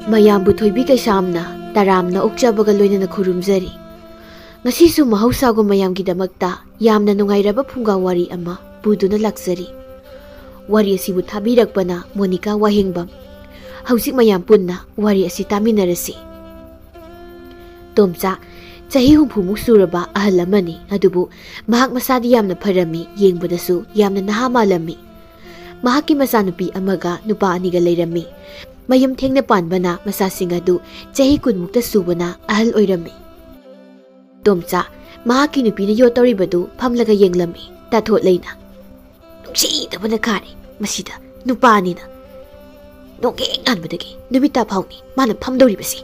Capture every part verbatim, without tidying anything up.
ꯃꯌꯥꯝꯕꯨ ꯊꯣꯏꯕꯤ ꯀꯩꯁꯥꯝꯅ ꯇꯔꯥꯝꯅ ꯑꯣꯛꯆꯕꯒ ꯂꯣꯏꯅꯅ ꯈꯨꯔꯨꯝꯖꯔꯤ꯫ ꯉꯁꯤꯁꯨ ꯃꯍꯧꯁꯥꯒꯨꯝ ꯃꯌꯥꯝꯒꯤꯗꯃꯛꯇ ꯌꯥꯝꯅ ꯅꯨꯡꯉꯥꯏꯔꯕ ꯐꯨꯡꯒꯥ ꯋꯥꯔꯤ ꯑꯃ ꯄꯨꯗꯨꯅ ꯂꯥꯛꯆꯔꯤ꯫ ꯋꯥꯔꯤ ꯑꯁꯤꯕꯨ ꯊꯥꯕꯤꯔꯛꯄꯅ ꯃꯣꯅꯤꯀꯥ ꯋꯥꯍꯦꯡꯕꯝ꯫ ꯍꯧꯖꯤꯛ ꯃꯌꯥꯝ ꯄꯨꯟꯅ ꯋꯥꯔꯤ ꯑꯁꯤ ꯇꯥꯃꯤꯟꯅꯔꯁꯤ꯫ ꯇꯣꯝꯆꯥ, ꯆꯍꯤ ꯍꯨꯝꯐꯨꯃꯨꯛ ꯁꯨꯔꯕ ꯑꯍꯜ ꯑꯃꯅꯤ, ꯑꯗꯨꯕꯨ ꯃꯍꯥꯛ ꯃꯁꯥꯗꯤ ꯌꯥꯝꯅ ꯐꯔꯝꯃꯤ, ꯌꯦꯡꯕꯗꯁꯨ ꯌꯥꯝꯅ ꯅꯍꯥ ꯃꯥꯜꯂꯝꯃꯤ꯫ ꯃꯍꯥꯛꯀꯤ ꯃꯆꯥꯅꯨꯄꯤ ꯑꯃꯒ ꯅꯨꯄꯥ ꯑꯅꯤꯒ ꯂꯩꯔꯝꯃꯤ꯫ ꯃꯌꯨꯝ ꯊꯦꯡꯅ ꯄꯥꯟꯕꯅ ꯃꯆꯥꯁꯤꯡ ꯑꯗꯨ ꯆꯍꯤ ꯀꯨꯟꯃꯨꯛꯇ ꯁꯨꯕꯅ ꯑꯍꯜ ꯑꯣꯏꯔꯝꯃꯤ꯫ ꯇꯣꯝꯆꯥ, ꯃꯍꯥꯛꯀꯤ ꯅꯨꯄꯤꯅ ꯌꯣꯠ ꯇꯧꯔꯤꯕꯗꯨ ꯐꯝꯂꯒ ꯌꯦꯡꯂꯝꯃꯤ꯫ ꯇꯥꯊꯣꯠ ꯂꯩꯅ, "ꯅꯨꯡꯁꯤꯗꯕꯅ ꯈꯥꯔꯦ ꯃꯁꯤꯗ, ꯅꯨꯄꯥꯅꯤꯅ꯫ ꯅꯣꯡꯒꯦꯡ ꯉꯥꯟꯕꯗꯒꯤ ꯅꯨꯃꯤꯠ ꯇꯥ ꯐꯥꯎꯅꯤ ꯃꯥꯅ ꯐꯝꯗꯧꯔꯤꯕꯁꯤ꯫"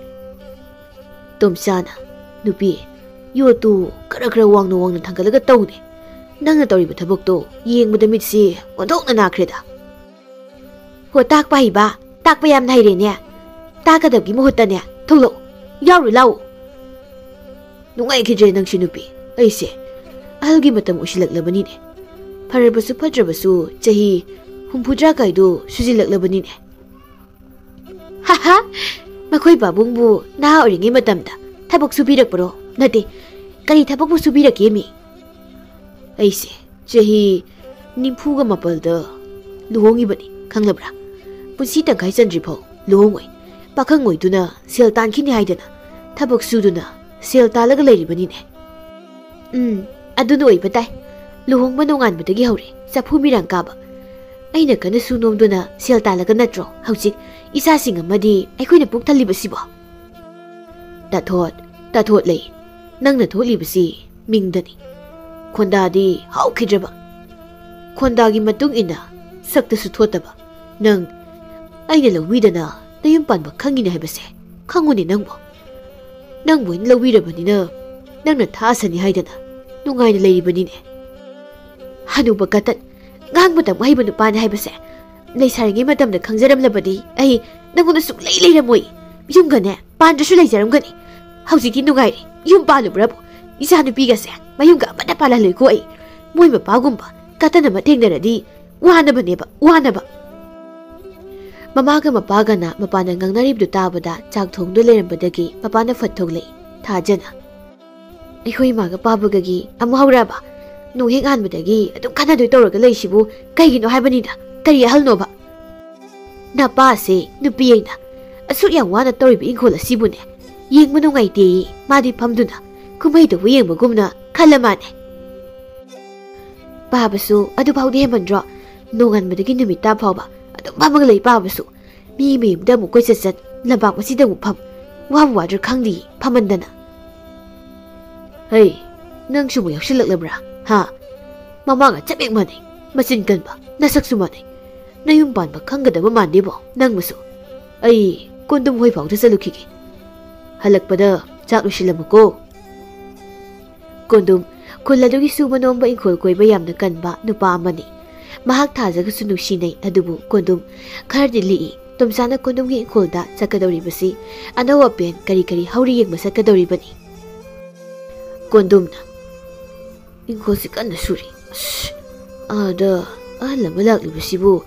ꯇꯣꯝꯆꯥꯅ, "ꯅꯨꯄꯤ, ꯌꯣꯠꯇꯨ ꯈꯔ ꯈꯔ ꯋꯥꯡꯅ ꯋꯥꯡꯅ ꯊꯥꯡꯒꯠꯂꯒ ꯇꯧꯅꯦ꯫ ꯅꯪꯅ ꯇꯧꯔꯤꯕ ꯊꯕꯛꯇꯣ ꯌꯦꯡꯕꯗ ꯃꯤꯠꯁꯤ ꯑꯣꯟꯊꯣꯛꯅ ꯅꯥꯈ꯭ꯔꯦꯗ꯫" "ꯍꯣ, ꯇꯥꯛꯄ ꯍꯩꯕ, ꯇꯥꯛꯄ ꯌꯥꯝꯅ ꯍꯩꯔꯦꯅꯦ꯫ ꯇꯥꯛꯀꯗꯕꯒꯤ ꯃꯍꯨꯠꯇꯅꯦ, ꯊꯣꯛꯂꯛꯎ, ꯌꯥꯎꯔꯨ ꯂꯥꯛꯎ꯫" "ꯅꯨꯡꯉꯥꯏꯈꯤꯗ꯭ꯔꯦ ꯅꯪꯁꯤ ꯅꯨꯄꯤ꯫ ꯑꯩꯁꯦ ꯑꯍꯜꯒꯤ ꯃꯇꯝ ꯑꯣꯏꯁꯤꯜꯂꯛꯂꯕꯅꯤꯅꯦ꯫ ꯐꯔꯕꯁꯨ ꯐꯠꯇ꯭ꯔꯕꯁꯨ ꯆꯍꯤ ꯍꯨꯝꯐꯨꯇꯔꯥ ꯀꯥꯏꯗꯨ ꯁꯨꯖꯤꯜꯂꯛꯂꯕꯅꯤꯅꯦ꯫" "ꯍꯥꯍꯥ, ꯃꯈꯣꯏ ꯄꯥꯕꯨꯡꯕꯨ ꯅꯍꯥ ꯑꯣꯏꯔꯤꯉꯩ ꯃꯇꯝꯗ ꯊꯕꯛ ꯁꯨꯕꯤꯔꯛꯄ꯭ꯔꯣ? ꯅꯠꯇꯦ, ꯀꯔꯤ ꯊꯕꯛꯄꯨ ꯁꯨꯕꯤꯔꯛꯀꯦ ꯃꯤ? ꯑꯩꯁꯦ ꯆꯍꯤ ꯅꯤꯐꯨꯒ ꯃꯥꯄꯜꯗ ꯂꯨꯍꯣꯡꯉꯤꯕꯅꯤ, ꯈꯪꯂꯕ꯭ꯔꯥ? ꯄꯨꯟꯁꯤ ꯇꯪꯈꯥꯏ ꯆꯟꯗ꯭ꯔꯤꯐꯥꯎ ꯂꯨꯍꯣꯡꯉꯣꯏ꯫ ꯄꯥꯈꯪ ꯑꯣꯏꯗꯨꯅ ꯁꯦꯜ ꯇꯥꯟꯈꯤꯅꯤ ꯍꯥꯏꯗꯅ ꯊꯕꯛ ꯁꯨꯗꯨꯅ ꯁꯦꯜ ꯇꯥꯜꯂꯒ ꯂꯩꯔꯤꯕꯅꯤꯅꯦ꯫" "ꯎꯝ, ꯑꯗꯨꯅ ꯑꯣꯏꯕ ꯇꯥꯏ꯫ ꯂꯨꯍꯣꯡꯕ ꯅꯣꯡꯉꯥꯟꯕꯗꯒꯤ ꯍꯧꯔꯦ ꯆꯐꯨ ꯃꯤꯔꯥꯡ ꯀꯥꯕ꯫ ꯑꯩꯅ ꯀꯟꯅ ꯁꯨ ꯅꯣꯝꯗꯨꯅ ꯁꯦꯜ ꯇꯥꯜꯂꯒ ꯅꯠꯇ꯭ꯔꯣ ꯍꯧꯖꯤꯛ ꯏꯆꯥꯁꯤꯡ ꯑꯃꯗꯤ ꯑꯩꯈꯣꯏꯅ ꯄꯨꯛ ꯊꯜꯂꯤꯕꯁꯤꯕꯣ?" "ꯇꯥꯊꯣꯠ, ꯇꯥꯊꯣꯠ ꯂꯩ꯫ ꯅꯪꯅ ꯊꯣꯛꯂꯤꯕꯁꯤ ꯃꯤꯡꯗꯅꯤ꯫ ꯈꯣꯟꯗꯥꯗꯤ ꯍꯥꯎꯈꯤꯗ꯭ꯔꯕ꯫ ꯈꯣꯟꯗꯥꯒꯤ ꯃꯇꯨꯡ ꯏꯟꯅ ꯁꯛꯇꯁꯨ ꯊꯣꯠꯇꯕ꯫ ꯅꯪ ꯑꯩꯅ ꯂꯧꯕꯤꯗꯅ ꯅꯌꯨꯝ ꯄꯥꯟꯕ ꯈꯪꯉꯤꯅꯦ ꯍꯥꯏꯕꯁꯦ ꯈꯪꯉꯨꯅꯦ ꯅꯪꯕꯨ꯫ ꯅꯪꯕꯨ ꯑꯩꯅ ꯂꯧꯕꯤꯔꯕꯅꯤꯅ ꯅꯪꯅ ꯊꯥꯁꯅꯤ ꯍꯥꯏꯗꯅ ꯅꯨꯡꯉꯥꯏꯅ ꯂꯩꯔꯤꯕꯅꯤꯅꯦ꯫" "ꯍꯅꯨꯕ ꯀꯇꯟ, ꯉꯥꯡꯕ ꯇꯝꯃꯨ ꯍꯩꯕ ꯅꯨꯄꯥꯅꯤ ꯍꯥꯏꯕꯁꯦ ꯂꯩꯁꯥꯔꯤꯉꯩ ꯃꯇꯝꯗ ꯈꯪꯖꯔꯝꯂꯕꯗꯤ ꯑꯩ ꯅꯪꯉꯣꯟꯗ ꯁꯨꯡꯂꯩ ꯂꯩꯔꯝꯃꯣꯏ꯫ ꯌꯨꯝꯒꯅꯦ ꯄꯥꯟꯗ꯭ꯔꯁꯨ ꯂꯩꯖꯔꯝꯒꯅꯤ꯫ ꯍꯧꯖꯤꯛꯇꯤ ꯅꯨꯡꯉꯥꯏꯔꯦ꯫ ꯌꯨꯝ ꯄꯥꯜꯂꯨꯕ꯭ꯔꯕꯨ? ꯏꯆꯥ ꯅꯨꯄꯤꯒꯁꯦ ꯃꯌꯨꯝꯒ ꯑꯃꯠꯇ ꯄꯥꯜꯍꯜꯂꯣꯏꯀꯣ ꯑꯩ꯫ ꯃꯣꯏ ꯃꯄꯥꯒꯨꯝꯕ ꯀꯇꯟ ꯑꯃ ꯊꯦꯡꯅꯔꯗꯤ ꯋꯥꯅꯕꯅꯦꯕ, ꯋꯥꯅꯕ꯫" ꯃꯃꯥꯒ ꯃꯄꯥꯒꯅ ꯃꯄꯥꯟꯗ ꯉꯥꯡꯅꯔꯤꯕꯗꯨ ꯇꯥꯕꯗ ꯆꯥꯛ ꯊꯣꯡꯗꯨ ꯂꯩꯔꯝꯕꯗꯒꯤ ꯃꯄꯥꯅ ꯐꯠ ꯊꯣꯛꯂꯛꯏ꯫ ꯊꯥꯖꯅ, "ꯑꯩꯈꯣꯏ ꯏꯃꯥꯒ ꯄꯥꯕꯒꯒꯤ ꯑꯃꯨꯛ ꯍꯧꯔꯛꯑꯕ? ꯅꯣꯡ ꯍꯦꯛ ꯉꯥꯟꯕꯗꯒꯤ ꯑꯗꯨꯝ ꯈꯟꯅꯗꯣꯏ ꯇꯧꯔꯒ ꯂꯩꯁꯤꯕꯨ ꯀꯩꯒꯤꯅꯣ ꯍꯥꯏꯕꯅꯤꯗ? ꯀꯔꯤ ꯑꯍꯜꯅꯣꯕ? ꯅꯄꯥꯁꯦ ꯅꯨꯄꯤ ꯑꯩꯅ ꯑꯁꯨꯛ ꯌꯥꯝ ꯋꯥꯅ ꯇꯧꯔꯤꯕ ꯏꯪꯈꯣꯜ ꯑꯁꯤꯕꯨꯅꯦ, ꯌꯦꯡꯕ ꯅꯨꯡꯉꯥꯏꯇꯦꯌꯦ꯫ ꯃꯥꯗꯤ ꯐꯝꯗꯨꯅ ꯀꯨꯝꯍꯩꯗꯕꯨ ꯌꯦꯡꯕꯒꯨꯝꯅ ꯈꯜꯂ ꯃꯥꯅꯦ꯫ ꯄꯥꯕꯁꯨ ꯑꯗꯨꯐꯥꯎꯗꯤ ꯍꯦꯟꯃꯟꯗ꯭ꯔꯣ? ꯅꯣꯡꯉꯥꯟꯕꯗꯒꯤ ꯅꯨꯃꯤꯠ ꯇꯥ ꯐꯥꯎꯕ ꯑꯗꯨꯝ ꯐꯝꯃꯒ ꯂꯩ ꯄꯥꯕꯁꯨ꯫ ꯃꯤ ꯃꯌꯨꯝꯗ ꯑꯃꯨꯛ ꯀꯣꯏꯆꯠ ꯆꯠ, ꯂꯝꯄꯥꯛ ꯃꯆꯤꯗ ꯑꯃꯨꯛ ꯐꯝ꯫ ꯋꯥꯕꯨ ꯋꯥꯗ꯭ꯔꯥ ꯈꯪꯗꯦ ꯐꯝꯃꯟꯗꯅ꯫ ꯍꯩ, ꯅꯪꯁꯨ ꯑꯃꯨꯛ ꯌꯥꯎꯁꯤꯜꯂꯛꯂꯕ꯭ꯔꯥ? ꯍꯥ? ꯃꯃꯥꯒ ꯆꯞ ꯍꯦꯛ ꯃꯥꯟꯅꯩ꯫ ꯃꯆꯤꯟ ꯀꯟꯕ, ꯅꯁꯛꯁꯨ ꯃꯥꯟꯅꯩ꯫ ꯅꯌꯨꯝ ꯄꯥꯟꯕ ꯈꯪꯒꯗꯕ ꯃꯥꯟꯗꯦꯕꯣ ꯅꯪꯕꯨꯁꯨ꯫ ꯑꯩ ꯀꯣꯟꯗꯨꯝ ꯍꯣꯏ ꯐꯥꯎꯗ ꯆꯠꯂꯨꯈꯤꯒꯦ꯫ ꯍꯜꯂꯛꯄꯗ ꯆꯥꯛ ꯂꯣꯏꯁꯤꯜꯂꯝꯃꯨꯀꯣ꯫ ꯀꯣꯟꯗꯨꯝ ꯈꯨꯜ ꯑꯗꯨꯒꯤ ꯁꯨꯕ ꯅꯣꯝꯕ ꯏꯪꯈꯣꯜ ꯀꯣꯏꯕ ꯌꯥꯝꯅ ꯀꯟꯕ ꯅꯨꯄꯥ ꯑꯃꯅꯤ꯫ ꯃꯍꯥꯛ ꯊꯥꯖꯒꯁꯨ ꯅꯨꯡꯁꯤꯅꯩ, ꯑꯗꯨꯕꯨ ꯀꯣꯟꯗꯨꯝ ꯈꯔꯗꯤ ꯂꯤꯛꯏ꯫ ꯇꯣꯝꯆꯥꯅ ꯀꯣꯟꯗꯨꯝꯒꯤ ꯏꯪꯈꯣꯜꯗ ꯆꯠꯀꯗꯧꯔꯤꯕꯁꯤ ꯑꯅꯧ ꯑꯄꯦꯟ ꯀꯔꯤ ꯀꯔꯤ ꯍꯧꯔꯤ ꯌꯦꯡꯕ ꯆꯠꯀꯗꯧꯔꯤꯕꯅꯤ꯫ ꯀꯣꯟꯗꯨꯝꯅ, "ꯏꯪꯈꯣꯜꯁꯤ ꯀꯟꯅ ꯁꯨꯔꯤ꯫ ꯑꯁ, ꯑꯥꯗ ꯑꯍꯜ ꯑꯃ ꯂꯥꯛꯂꯤꯕꯁꯤꯕꯨ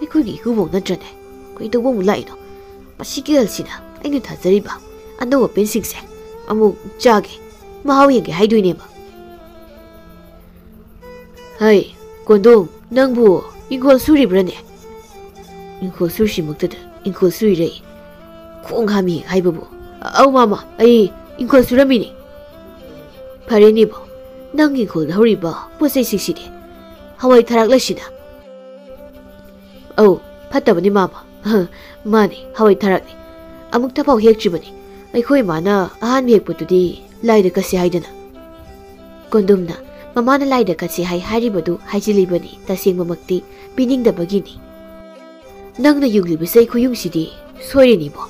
ꯑꯩꯈꯣꯏꯒꯤ ꯏꯀꯨꯕꯣꯛ ꯅꯠꯇ꯭ꯔꯅꯦ? ꯀꯩꯗꯧꯕ ꯑꯃꯨꯛ ꯂꯥꯛꯏꯅꯣ? ꯃꯁꯤꯒꯤ ꯑꯍꯜꯁꯤꯅ ꯑꯩꯅ ꯊꯥꯖꯔꯤꯕ ꯑꯅꯧ ꯑꯄꯦꯟꯁꯤꯡꯁꯦ ꯑꯃꯨꯛ ꯆꯥꯒꯦ, ꯃꯍꯥꯎ ꯌꯦꯡꯒꯦ ꯍꯥꯏꯗꯣꯏꯅꯦꯕ꯫" "ꯍꯩ, ꯀꯣꯟꯗꯣꯝ, ꯅꯪꯕꯨ ꯏꯪꯈꯣꯜ ꯁꯨꯔꯤꯕ꯭ꯔꯅꯦ?" "ꯏꯪꯈꯣꯜ ꯁꯨꯔꯤꯁꯤꯃꯛꯇꯗ ꯏꯪꯈꯣꯜ ꯁꯨꯔꯤꯔꯦ꯫ ꯈꯣꯡ ꯍꯥꯝꯃꯤ ꯍꯥꯏꯕꯕꯨ?" "ꯑꯧ ꯃꯥꯃ, ꯑꯩ ꯏꯪꯈꯣꯜ ꯁꯨꯔꯝꯃꯤꯅꯤ꯫" "ꯐꯔꯦꯅꯦꯕꯣ, ꯅꯪ ꯏꯪꯈꯣꯜꯗ ꯍꯧꯔꯤꯕ ꯄꯣꯠ ꯆꯩꯁꯤꯡꯁꯤꯗꯤ ꯍꯋꯥꯏ ꯊꯔꯥꯛ ꯂꯩꯁꯤꯅ?" "ꯑꯧ, ꯐꯠꯇꯕꯅꯤ ꯃꯥꯃ꯫" "ꯃꯥꯅꯤ, ꯍꯋꯥꯏ ꯊꯔꯥꯛꯅꯤ꯫ ꯑꯃꯨꯛꯇ ꯐꯥꯎ ꯍꯦꯛꯇ꯭ꯔꯤꯕꯅꯤ꯫ ꯑꯩꯈꯣꯏ ꯏꯃꯥꯅ ꯑꯍꯥꯟꯕ ꯍꯦꯛꯄꯗꯨꯗꯤ ꯂꯥꯏꯗ ꯀꯠꯁꯤ ꯍꯥꯏꯗꯅ꯫" ꯀꯣꯟꯗꯨꯝꯅ ꯃꯃꯥꯅ ꯂꯥꯏꯗ ꯀꯠꯁꯤ ꯍꯥꯏ ꯍꯥꯏꯔꯤꯕꯗꯨ ꯍꯥꯏꯖꯤꯜꯂꯤꯕꯅꯤ, ꯇꯁꯦꯡꯕꯃꯛꯇꯤ ꯄꯤꯅꯤꯡꯗꯕꯒꯤꯅꯤ꯫ "ꯅꯪꯅ ꯌꯨꯡꯂꯤꯕꯁꯦ ꯈꯨꯌꯨꯡꯁꯤꯗꯤ ꯁꯣꯏꯔꯤꯅꯤꯕꯣ꯫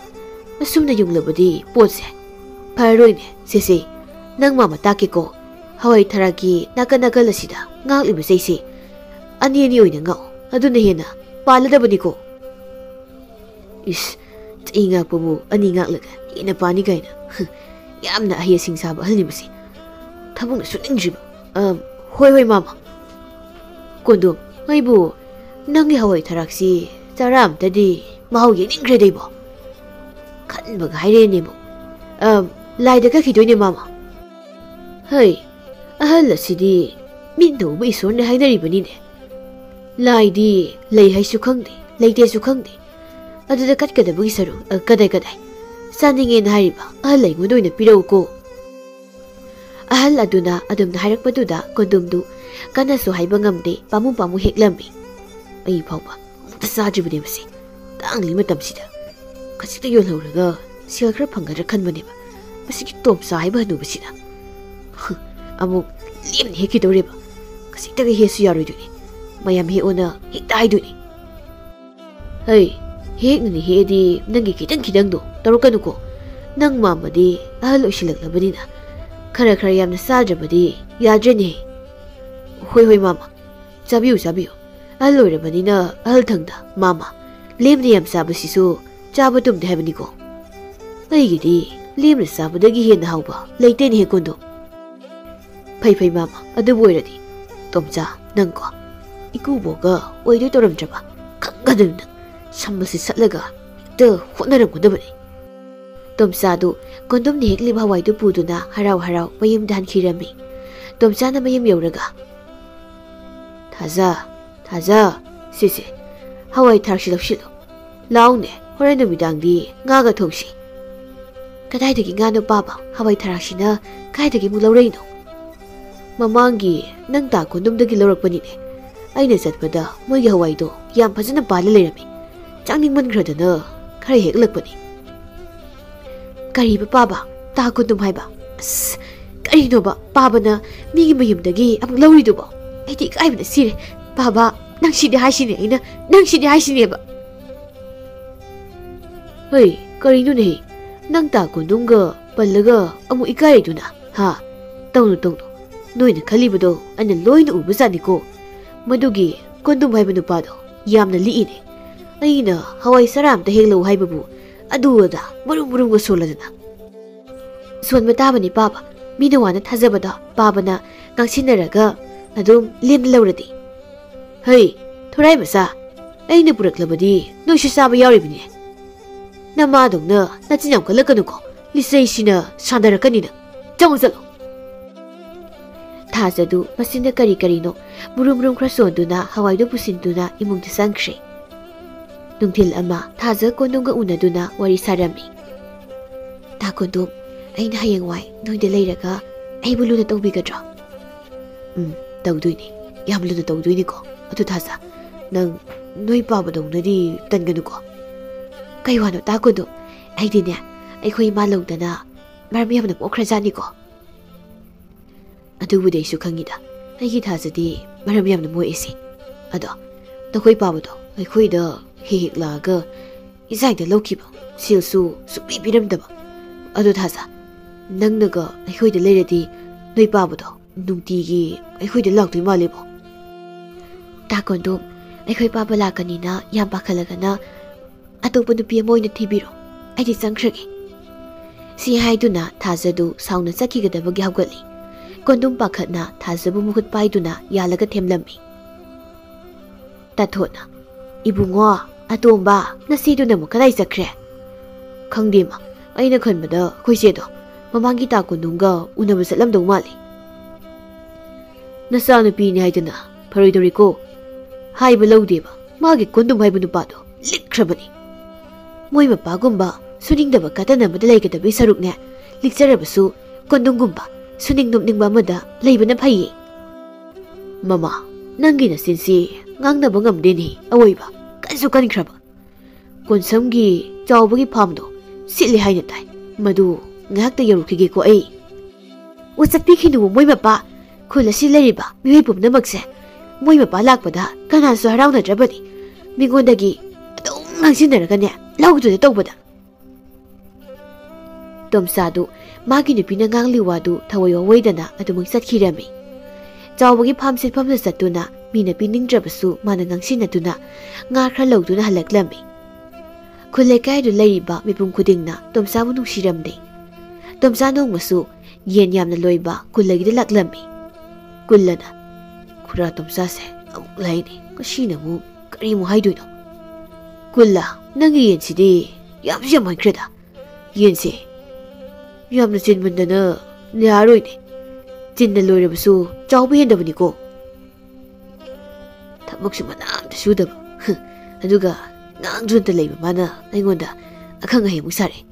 ꯑꯁꯨꯝꯅ ꯌꯨꯡꯂꯕꯗꯤ ꯄꯣꯠꯁꯦ ꯐꯔꯔꯣꯏꯅꯦ꯫ ꯁꯦꯁꯦ, ꯅꯪ ꯃꯥꯃ ꯇꯥꯛꯀꯦꯀꯣ꯫ ꯍꯋꯥꯏ ꯊꯔꯥꯛꯀꯤ ꯅꯥꯀꯟ ꯅꯥꯀꯜ ꯑꯁꯤꯗ ꯉꯥꯛꯂꯤꯕ ꯆꯩꯁꯦ ꯑꯅꯤ ꯑꯅꯤ ꯑꯣꯏꯅ ꯉꯥꯛꯑꯣ꯫ ꯑꯗꯨꯅ ꯍꯦꯟꯅ ꯄꯥꯜꯂꯗꯕꯅꯤꯀꯣ꯫" "ꯏꯁ, ꯆꯩ ꯉꯥꯛꯄꯕꯨ ꯑꯅꯤ ꯉꯥꯛꯂꯒ ꯍꯦꯟꯅ ꯄꯥꯅꯤ ꯀꯥꯏꯅ꯫ ꯌꯥꯝꯅ ꯑꯍꯩ ꯑꯁꯤꯡ ꯁꯥꯕ ꯑꯍꯜꯅꯤ ꯃꯁꯤ꯫ ꯊꯕꯛꯅ ꯁꯨꯅꯤꯡꯗ꯭ꯔꯤꯕ꯫ ꯑꯝ, ꯍꯣꯏ, ꯍꯣꯏ, ꯃꯥꯃ꯫ ꯀꯣꯟꯗꯣꯝ, ꯑꯩꯕꯨ ꯅꯪꯒꯤ ꯍꯋꯥꯏ ꯊꯔꯥꯛꯁꯤ ꯆꯔꯥ ꯑꯝꯇꯗꯤ ꯃꯍꯥꯎ ꯌꯦꯡꯅꯤꯡꯈ꯭ꯔꯦꯗ ꯑꯩꯕꯣ꯫ ꯈꯟꯕꯒ ꯍꯥꯏꯔꯛꯑꯦꯅꯦꯕꯣ꯫ ꯑ, ꯂꯥꯏꯗ ꯀꯠꯈꯤꯗꯣꯏꯅꯦ ꯃꯥꯃ꯫ ꯍꯩ, ꯑꯍꯜ ꯑꯁꯤꯗꯤ ꯃꯤꯠꯅ ꯎꯕ ꯏꯁꯣꯔꯅꯦ ꯍꯥꯏꯅꯔꯤꯕꯅꯤꯅꯦ꯫ ꯂꯥꯏꯗꯤ ꯂꯩ ꯍꯥꯏꯁꯨ ꯈꯪꯗꯦ, ꯂꯩꯇꯦꯁꯨ ꯈꯪꯗꯦ꯫ ꯑꯗꯨꯗ ꯀꯠꯀꯗꯕꯒꯤ ꯁꯔꯨꯛ, ꯑ, ꯀꯗꯥꯏ ꯀꯗꯥꯏ? ꯆꯥꯅꯤꯡꯉꯦꯅ ꯍꯥꯏꯔꯤꯕ ꯑꯍꯜ ꯑꯩꯉꯣꯟꯗ ꯑꯣꯏꯅ ꯄꯤꯔꯛꯎꯀꯣ꯫ ꯑꯍꯜ ꯑꯗꯨꯅ ꯑꯗꯨꯝꯅ ꯍꯥꯏꯔꯛꯄꯗꯨꯗ ꯀꯣꯟꯗꯣꯝꯗꯨ ꯀꯟꯅꯁꯨ ꯍꯥꯏꯕ ꯉꯝꯗꯦ, ꯄꯥꯝꯃꯨ ꯄꯥꯝꯃꯨ ꯍꯦꯛꯂꯝꯃꯤ꯫ ꯑꯩ ꯐꯥꯎꯕ ꯑꯃꯨꯛꯇ ꯆꯥꯗ꯭ꯔꯤꯕꯅꯦ ꯃꯁꯤ꯫ ꯇꯥꯡꯂꯤ ꯃꯇꯝꯁꯤꯗ ꯈꯖꯤꯛꯇ ꯌꯣꯜꯍꯧꯔꯒ ꯁꯦꯜ ꯈꯔ ꯐꯪꯒꯗ꯭ꯔꯥ ꯈꯟꯕꯅꯦꯕ꯫ ꯃꯁꯤꯒꯤ ꯇꯣꯝꯆꯥ ꯍꯥꯏꯕ ꯍꯅꯨꯕꯁꯤꯅ꯫ ꯑꯃꯨꯛ ꯂꯦꯝꯅ ꯍꯦꯛꯈꯤꯗꯧꯔꯦꯕ꯫ ꯈꯖꯤꯛꯇꯒ ꯍꯦꯛꯁꯨ ꯌꯥꯔꯣꯏꯗꯣꯏꯅꯤ꯫ ꯃꯌꯥꯝ ꯍꯦꯛꯑꯣꯅ ꯍꯦꯛꯇ ꯍꯥꯏꯗꯣꯏꯅꯤ꯫ ꯍꯩ, ꯍꯦꯛꯅꯅꯤ ꯍꯦꯛꯑꯗꯤ ꯅꯪꯒꯤ ꯈꯤꯇꯪ ꯈꯤꯇꯪꯗꯣ ꯇꯧꯔꯛꯀꯅꯨꯀꯣ꯫ ꯅꯪ ꯃꯥꯝꯃꯗꯤ ꯑꯍꯜ ꯑꯣꯏꯁꯤꯜꯂꯛꯂꯕꯅꯤꯅ ꯈꯔ ꯈꯔ ꯌꯥꯝꯅ ꯆꯥꯗ꯭ꯔꯕꯗꯤ ꯌꯥꯗ꯭ꯔꯦꯅꯦ꯫ ꯍꯣꯏ, ꯍꯣꯏ, ꯃꯥꯝꯃ꯫ ꯆꯥꯕꯤꯌꯨ, ꯆꯥꯕꯤꯌꯨ꯫ ꯑꯍꯜ ꯑꯣꯏꯔꯕꯅꯤꯅ ꯑꯍꯜ ꯊꯪꯗ, ꯃꯥꯝꯃ꯫ ꯂꯦꯝꯅ ꯌꯥꯝ ꯆꯥꯕꯁꯤꯁꯨ ꯆꯥꯕ ꯇꯨꯝꯗꯦ ꯍꯥꯏꯕꯅꯤꯀꯣ꯫ ꯑꯩꯒꯤꯗꯤ ꯂꯦꯝꯅ ꯆꯥꯕꯗꯒꯤ ꯍꯦꯟꯅ ꯍꯥꯎꯕ ꯂꯩꯇꯦꯅꯦꯍꯦ ꯀꯣꯟꯗꯣ꯫ ꯐꯩ, ꯐꯩ, ꯃꯥꯝꯃ꯫ ꯑꯗꯨꯕꯨ ꯑꯣꯏꯔꯗꯤ ꯇꯣꯝꯆꯥ, ꯅꯪꯀꯣ, ꯏꯀꯨꯕꯣꯛꯀ ꯑꯣꯏꯗꯣꯏ ꯇꯧꯔꯝꯗ꯭ꯔꯕ ꯈꯪꯒꯗꯕꯅꯤ ꯅꯪ꯫ ꯁꯝ ꯑꯁꯤ ꯁꯠꯂꯒ ꯍꯦꯛꯇ ꯍꯣꯠꯅꯔꯝꯒꯗꯕꯅꯤ꯫ ꯇꯣꯝꯆꯥꯗꯨ ꯀꯣꯟꯗꯣꯝꯅ ꯍꯦꯛꯂꯤꯕ ꯍꯋꯥꯏꯗꯨ ꯄꯨꯗꯨꯅ ꯍꯔꯥꯎ ꯍꯔꯥꯎ ꯃꯌꯨꯝꯗ ꯍꯟꯈꯤꯔꯝꯃꯤ꯫ ꯇꯣꯝꯆꯥꯅ ꯃꯌꯨꯝ ꯌꯧꯔꯒ, "ꯊꯥꯖ, ꯊꯥꯖ, ꯁꯤꯁꯦ, ꯍꯋꯥꯏ ꯊ꯭ꯔꯥꯛꯁꯤ ꯂꯧꯁꯤꯜꯂꯨ꯫ ꯂꯥꯎꯅꯦ, ꯍꯣꯔꯦꯟ ꯅꯨꯃꯤꯗꯥꯡꯗꯤ ꯉꯥꯒ ꯊꯣꯡꯁꯤ꯫" "ꯀꯗꯥꯏꯗꯒꯤ ꯉꯥꯅꯣ ꯄꯥꯕ? ꯍꯋꯥꯏ ꯊ꯭ꯔꯥꯛꯁꯤꯅ ꯀꯗꯥꯏꯗꯒꯤ ꯑꯃꯨꯛ ꯂꯧꯔꯛꯏꯅꯣ?" "ꯃꯃꯥꯡꯒꯤ ꯅꯪ ꯇꯥ ꯀꯣꯟꯗꯨꯝꯗꯒꯤ ꯂꯧꯔꯛꯄꯅꯤꯅꯦ꯫ ꯑꯩꯅ ꯆꯠꯄꯗ ꯃꯣꯏꯒꯤ ꯍꯋꯥꯏꯗꯣ ꯌꯥꯝ ꯐꯖꯅ ꯄꯥꯜꯂ ꯂꯩꯔꯝꯃꯤ꯫ ꯆꯥꯅꯤꯡꯃꯟꯈ꯭ꯔꯗꯅ ꯈꯔ ꯍꯦꯛꯂꯛꯄꯅꯤ꯫" "ꯀꯔꯤꯕ ꯄꯥꯕ? ꯇꯥ ꯀꯣꯟꯗꯨꯝ ꯍꯥꯏꯕ? ꯑꯁ, ꯀꯔꯤꯅꯣꯕ ꯄꯥꯕꯅ ꯃꯤꯒꯤ ꯃꯌꯨꯝꯗꯒꯤ ꯑꯃꯨꯛ ꯂꯧꯔꯤꯗꯨꯕꯣ? ꯑꯩꯗꯤ ꯏꯀꯥꯏꯕꯅ ꯁꯤꯔꯦ꯫ ꯄꯥꯕ, ꯅꯪ ꯁꯤꯗꯤ ꯍꯥꯏꯁꯤꯅꯦ, ꯑꯩꯅ ꯅꯪ ꯁꯤꯗꯤ ꯍꯥꯏꯁꯤꯅꯦꯕ꯫" "ꯍꯩ, ꯀꯔꯤꯅꯣꯅꯦꯍꯦ? ꯅꯪ ꯇꯥ ꯀꯣꯟꯗꯨꯝꯒ ꯄꯜꯂꯒ ꯑꯃꯨꯛ ꯏꯀꯥꯏꯔꯤꯗꯨꯅ, ꯍꯥ? ꯇꯧꯅꯨ, ꯇꯧꯅꯨ꯫ ꯅꯣꯏꯅ ꯈꯜꯂꯤꯕꯗꯣ ꯑꯩꯅ ꯂꯣꯏꯅ ꯎꯕꯖꯥꯠꯅꯤꯀꯣ꯫ ꯃꯗꯨꯒꯤ ꯀꯣꯟꯗꯨꯝ ꯍꯥꯏꯕ ꯅꯨꯄꯥꯗꯣ ꯌꯥꯝꯅ ꯂꯤꯛꯏꯅꯦ꯫ ꯑꯩꯅ ꯍꯋꯥꯏ ꯆꯔꯥ ꯑꯝꯇ ꯍꯦꯛꯂꯛꯎ ꯍꯥꯏꯕꯕꯨ ꯑꯗꯨ ꯑꯗꯥ ꯃꯔꯨꯝ ꯃꯔꯨꯝꯒ ꯁꯣꯜꯂꯗꯅ꯫" "ꯁꯣꯟꯕ ꯇꯥꯕꯅꯤ ꯄꯥꯕ꯫ ꯃꯤꯅ ꯋꯥꯅ ꯊꯥꯖꯕꯗꯣ ꯄꯥꯕꯅ ꯉꯥꯡꯁꯤꯟꯅꯔꯒ ꯑꯗꯨꯝ ꯂꯦꯝꯅ ꯂꯧꯔꯗꯤ꯫" "ꯍꯩ, ꯊꯣꯔꯥꯏ ꯃꯆꯥ, ꯑꯩꯅ ꯄꯨꯔꯛꯂꯕꯗꯤ ꯅꯣꯏꯁꯨ ꯆꯥꯕ ꯌꯥꯎꯔꯤꯕꯅꯦ꯫ ꯅꯃꯥꯗꯧꯅ ꯅꯆꯤꯟ ꯌꯥꯝ ꯀꯜꯂꯛꯀꯅꯨꯀꯣ, ꯂꯤꯆꯩꯁꯤꯅ ꯁꯥꯟꯅꯔꯛꯀꯅꯤ ꯅꯪ꯫ ꯆꯪꯉꯨ ꯆꯠꯂꯣ꯫ ꯊꯥꯖꯗꯨ ꯃꯆꯤꯟꯗ ꯀꯔꯤ ꯀꯔꯤꯅꯣ ꯃꯨꯔꯨꯝ ꯃꯨꯔꯨꯝ ꯈꯔ ꯆꯣꯟꯗꯨꯅ ꯍꯋꯥꯏꯗꯨ ꯄꯨꯁꯤꯟꯗꯨꯅ ꯏꯃꯨꯡꯗ ꯆꯪꯈ꯭ꯔꯦ꯫ ꯅꯨꯡꯊꯤꯜ ꯑꯃ ꯊꯥꯖ ꯀꯣꯟꯗꯣꯡꯒ ꯎꯅꯗꯨꯅ ꯋꯥꯔꯤ ꯁꯥꯔꯝꯃꯤ꯫ "ꯇꯥ ꯀꯣꯟꯗꯣꯝ, ꯑꯩꯅ ꯍꯌꯦꯡꯋꯥꯏ ꯅꯣꯏꯗ ꯂꯩꯔꯒ ꯑꯩꯕꯨ ꯂꯨꯅ ꯇꯧꯕꯤꯒꯗ꯭ꯔꯣ?" "ꯎꯝ, ꯇꯧꯗꯣꯏꯅꯤ꯫ ꯌꯥꯝ ꯂꯨꯅ ꯇꯧꯗꯣꯏꯅꯤꯀꯣ꯫ ꯑꯗꯨ ꯊꯥꯖ, ꯅꯪ ꯅꯣꯏ ꯄꯥꯕꯗꯧꯅꯗꯤ ꯇꯟꯒꯅꯨꯀꯣ꯫" "ꯀꯩ ꯋꯥꯅꯣ ꯇꯥ ꯀꯣꯟꯗꯣꯝ? ꯑꯩꯗꯤꯅꯦ, ꯑꯩꯈꯣꯏ ꯏꯃꯥ ꯂꯧꯗꯅ ꯃꯔꯝ ꯌꯥꯝꯅ ꯃꯣꯛꯈ꯭ꯔꯖꯥꯠꯅꯤꯀꯣ꯫" "ꯑꯗꯨꯕꯨꯗꯤ ꯑꯩꯁꯨ ꯈꯪꯉꯤꯗ, ꯑꯩꯒꯤ ꯊꯥꯖꯗꯤ ꯃꯔꯝ ꯌꯥꯝꯅ ꯃꯣꯛꯏꯁꯦ꯫ ꯑꯗꯣ ꯅꯈꯣꯏ ꯄꯥꯕꯗꯣ ꯑꯩꯈꯣꯏꯗ ꯍꯦꯛ ꯍꯦꯛ ꯂꯥꯛꯑꯒ ꯏꯖꯥꯏꯗ ꯂꯧꯈꯤꯕ, ꯁꯦꯜꯁꯨ ꯁꯨꯡꯄꯤ ꯄꯤꯔꯝꯗꯕ꯫ ꯑꯗꯣ ꯊꯥꯖ, ꯅꯪꯅꯒ ꯑꯩꯈꯣꯏꯗ ꯂꯩꯔꯗꯤ ꯅꯣꯏ ꯄꯥꯕꯗꯣ ꯅꯨꯡꯇꯤꯒꯤ ꯑꯩꯈꯣꯏꯗ ꯂꯥꯛꯇꯣꯏ ꯃꯥꯜꯂꯦꯕꯣ꯫" "ꯇꯥ ꯀꯣꯟꯗꯣꯝ, ꯑꯩꯈꯣꯏ ꯄꯥꯕ ꯂꯥꯛꯀꯅꯤꯅ ꯌꯥꯝ ꯄꯥꯈꯠꯂꯒꯅ ꯑꯇꯣꯞꯄ ꯅꯨꯄꯤ ꯑꯃ ꯑꯣꯏꯅ ꯊꯤꯕꯤꯔꯣ꯫ ꯑꯩꯗꯤ ꯆꯪꯈ꯭ꯔꯒꯦ꯫" ꯁꯤ ꯍꯥꯏꯗꯨꯅ ꯊꯥꯖꯗꯨ ꯁꯥꯎꯅ ꯆꯠꯈꯤꯒꯗꯕꯒꯤ ꯍꯧꯒꯠꯂꯤ꯫ ꯀꯣꯟꯗꯣꯝ ꯄꯥꯈꯠꯅ ꯊꯥꯖꯕꯨ ꯃꯈꯨꯠ ꯄꯥꯏꯗꯨꯅ ꯌꯥꯜꯂꯒ ꯊꯦꯝꯂꯝꯃꯤ꯫ ꯇꯥꯊꯣꯠꯅ, "ꯏꯕꯨꯡꯉꯣ, ꯑꯇꯣꯝꯕ, ꯅꯆꯦꯗꯨꯅ ꯑꯃꯨꯛ ꯀꯗꯥꯏ ꯆꯠꯈ꯭ꯔꯦ?" "ꯈꯪꯗꯦ ꯃꯥ, ꯑꯩꯅ ꯈꯟꯕꯗ ꯑꯩꯈꯣꯏ ꯆꯦꯗꯣ ꯃꯃꯥꯡꯒꯤ ꯇꯥ ꯀꯣꯟꯗꯣꯝꯒ ꯎꯅꯕ ꯆꯠꯂꯝꯗꯧ ꯃꯥꯜꯂꯤ꯫" "ꯅꯆꯥꯅꯨꯄꯤꯅꯤ ꯍꯥꯏꯗꯅ ꯐꯔꯣꯏꯗꯧꯔꯤꯀꯣ꯫ ꯍꯥꯏꯕ ꯂꯧꯗꯦꯕ, ꯃꯥꯒꯤ ꯀꯣꯟꯗꯣꯝ ꯍꯥꯏꯕ ꯅꯨꯄꯥꯗꯣ ꯂꯤꯛꯈ꯭ꯔꯕꯅꯤ꯫ ꯃꯣꯏ ꯃꯄꯥꯒꯨꯝꯕ ꯁꯨꯅꯤꯡꯗꯕ ꯀꯇꯟ ꯑꯃꯗ ꯂꯩꯒꯗꯕꯒꯤ ꯁꯔꯨꯛꯅꯦ, ꯂꯤꯛꯆꯔꯕꯁꯨ ꯀꯣꯟꯗꯣꯝꯒꯨꯝꯕ ꯁꯨꯅꯤꯡ ꯅꯣꯞꯅꯤꯡꯕ ꯑꯃꯗ ꯂꯩꯕꯅ ꯐꯩꯌꯦ꯫" "ꯃꯃꯥ, ꯅꯪꯒꯤ ꯅꯆꯤꯟꯁꯤ ꯉꯥꯡꯅꯕ ꯉꯝꯗꯦꯅꯦ꯫ ꯑꯋꯣꯏꯕ ꯀꯟꯁꯨ ꯀꯟꯈ꯭ꯔꯕ꯫ ꯀꯣꯟꯁꯝꯒꯤ ꯆꯥꯎꯕꯒꯤ ꯐꯥꯝꯗꯣ ꯁꯤꯠꯂꯦ ꯍꯥꯏꯅ ꯇꯥꯏ꯫ ꯃꯗꯨ ꯉꯥꯏꯍꯥꯛꯇ ꯌꯧꯔꯨꯈꯤꯒꯦꯀꯣ ꯑꯩ꯫" "ꯎ ꯆꯠꯄꯤꯈꯤꯅꯨ ꯃꯣꯏ ꯃꯄꯥ꯫ ꯈꯨꯜ ꯑꯁꯤ ꯂꯩꯔꯤꯕ ꯃꯤꯑꯣꯏ ꯄꯨꯝꯅꯃꯛꯁꯦ ꯃꯣꯏ ꯃꯄꯥ ꯂꯥꯛꯄꯗ ꯀꯅꯥꯁꯨ ꯍꯔꯥꯎꯅꯗ꯭ꯔꯕꯅꯤ꯫ ꯃꯤꯉꯣꯟꯗꯒꯤ ꯑꯗꯨꯝ ꯉꯥꯡꯁꯤꯟꯅꯔꯒꯅꯦ, ꯂꯧꯗꯨꯗ ꯇꯧꯕꯗ꯫" ꯇꯣꯝꯆꯥꯗꯨ ꯃꯥꯒꯤ ꯅꯨꯄꯤꯅ ꯉꯥꯡꯂꯤ ꯋꯥꯗꯨ ꯊꯋꯥꯏ ꯋꯥꯋꯣꯏꯗꯅ ꯑꯗꯨꯃꯛ ꯆꯠꯈꯤꯔꯝꯃꯤ꯫ ꯆꯥꯎꯕꯒꯤ ꯐꯥꯝ ꯁꯤꯠꯐꯝꯗ ꯆꯠꯇꯨꯅ ꯃꯤꯅ ꯄꯤꯅꯤꯡꯗ꯭ꯔꯕꯁꯨ ꯃꯥꯅ ꯉꯥꯡꯁꯤꯟꯅꯗꯨꯅ ꯉꯥ ꯈꯔ ꯂꯧꯗꯨꯅ ꯍꯜꯂꯛꯂꯝꯃꯤ꯫ ꯈꯨꯜ ꯂꯩꯀꯥꯏꯗꯨ ꯂꯩꯔꯤꯕ ꯃꯤꯄꯨꯝ ꯈꯨꯗꯤꯡꯅ ꯇꯣꯝꯆꯥꯕꯨ ꯅꯨꯡꯁꯤꯔꯝꯗꯦ꯫ ꯇꯣꯝꯆꯥ ꯅꯣꯡꯃꯁꯨ ꯌꯦꯟ ꯌꯥꯝꯅ ꯂꯣꯏꯕ ꯀꯨꯜꯂꯒꯤꯗ ꯂꯥꯛꯂꯝꯃꯤ꯫ ꯀꯨꯜꯂꯅ, "ꯈꯨꯔꯥ ꯇꯣꯝꯆꯥꯁꯦ ꯑꯃꯨꯛ ꯂꯥꯛꯏꯅꯦ, ꯉꯁꯤꯅ ꯑꯃꯨꯛ ꯀꯔꯤꯃꯨꯛ ꯍꯥꯏꯗꯣꯏꯅꯣ? "ꯀꯨꯜꯂꯥ, ꯅꯪꯒꯤ ꯌꯦꯟꯁꯤꯗꯤ ꯌꯥꯝꯁꯨ ꯌꯥꯝꯃꯟꯈ꯭ꯔꯦꯗ꯫ ꯌꯦꯟꯁꯦ ꯌꯥꯝꯅ ꯆꯤꯟꯃꯟꯗꯅ ꯌꯥꯔꯣꯏꯅꯦ꯫ ꯆꯤꯟꯅ ꯂꯣꯏꯔꯕꯁꯨ ꯆꯥꯎꯕ ꯍꯦꯟꯗꯕꯅꯤꯀꯣ꯫ ꯊꯕꯛꯁꯨ ꯃꯅꯥ ꯑꯝꯇ ꯁꯨꯗꯕ꯫ ꯑꯗꯨꯒ ꯉꯥꯡꯗꯨꯅꯇ ꯂꯩꯕ ꯃꯥꯅ ꯑꯩꯉꯣꯟꯗ ꯑꯈꯪ ꯑꯍꯩ ꯑꯃꯨꯛ ꯁꯥꯔꯛꯑꯦ꯫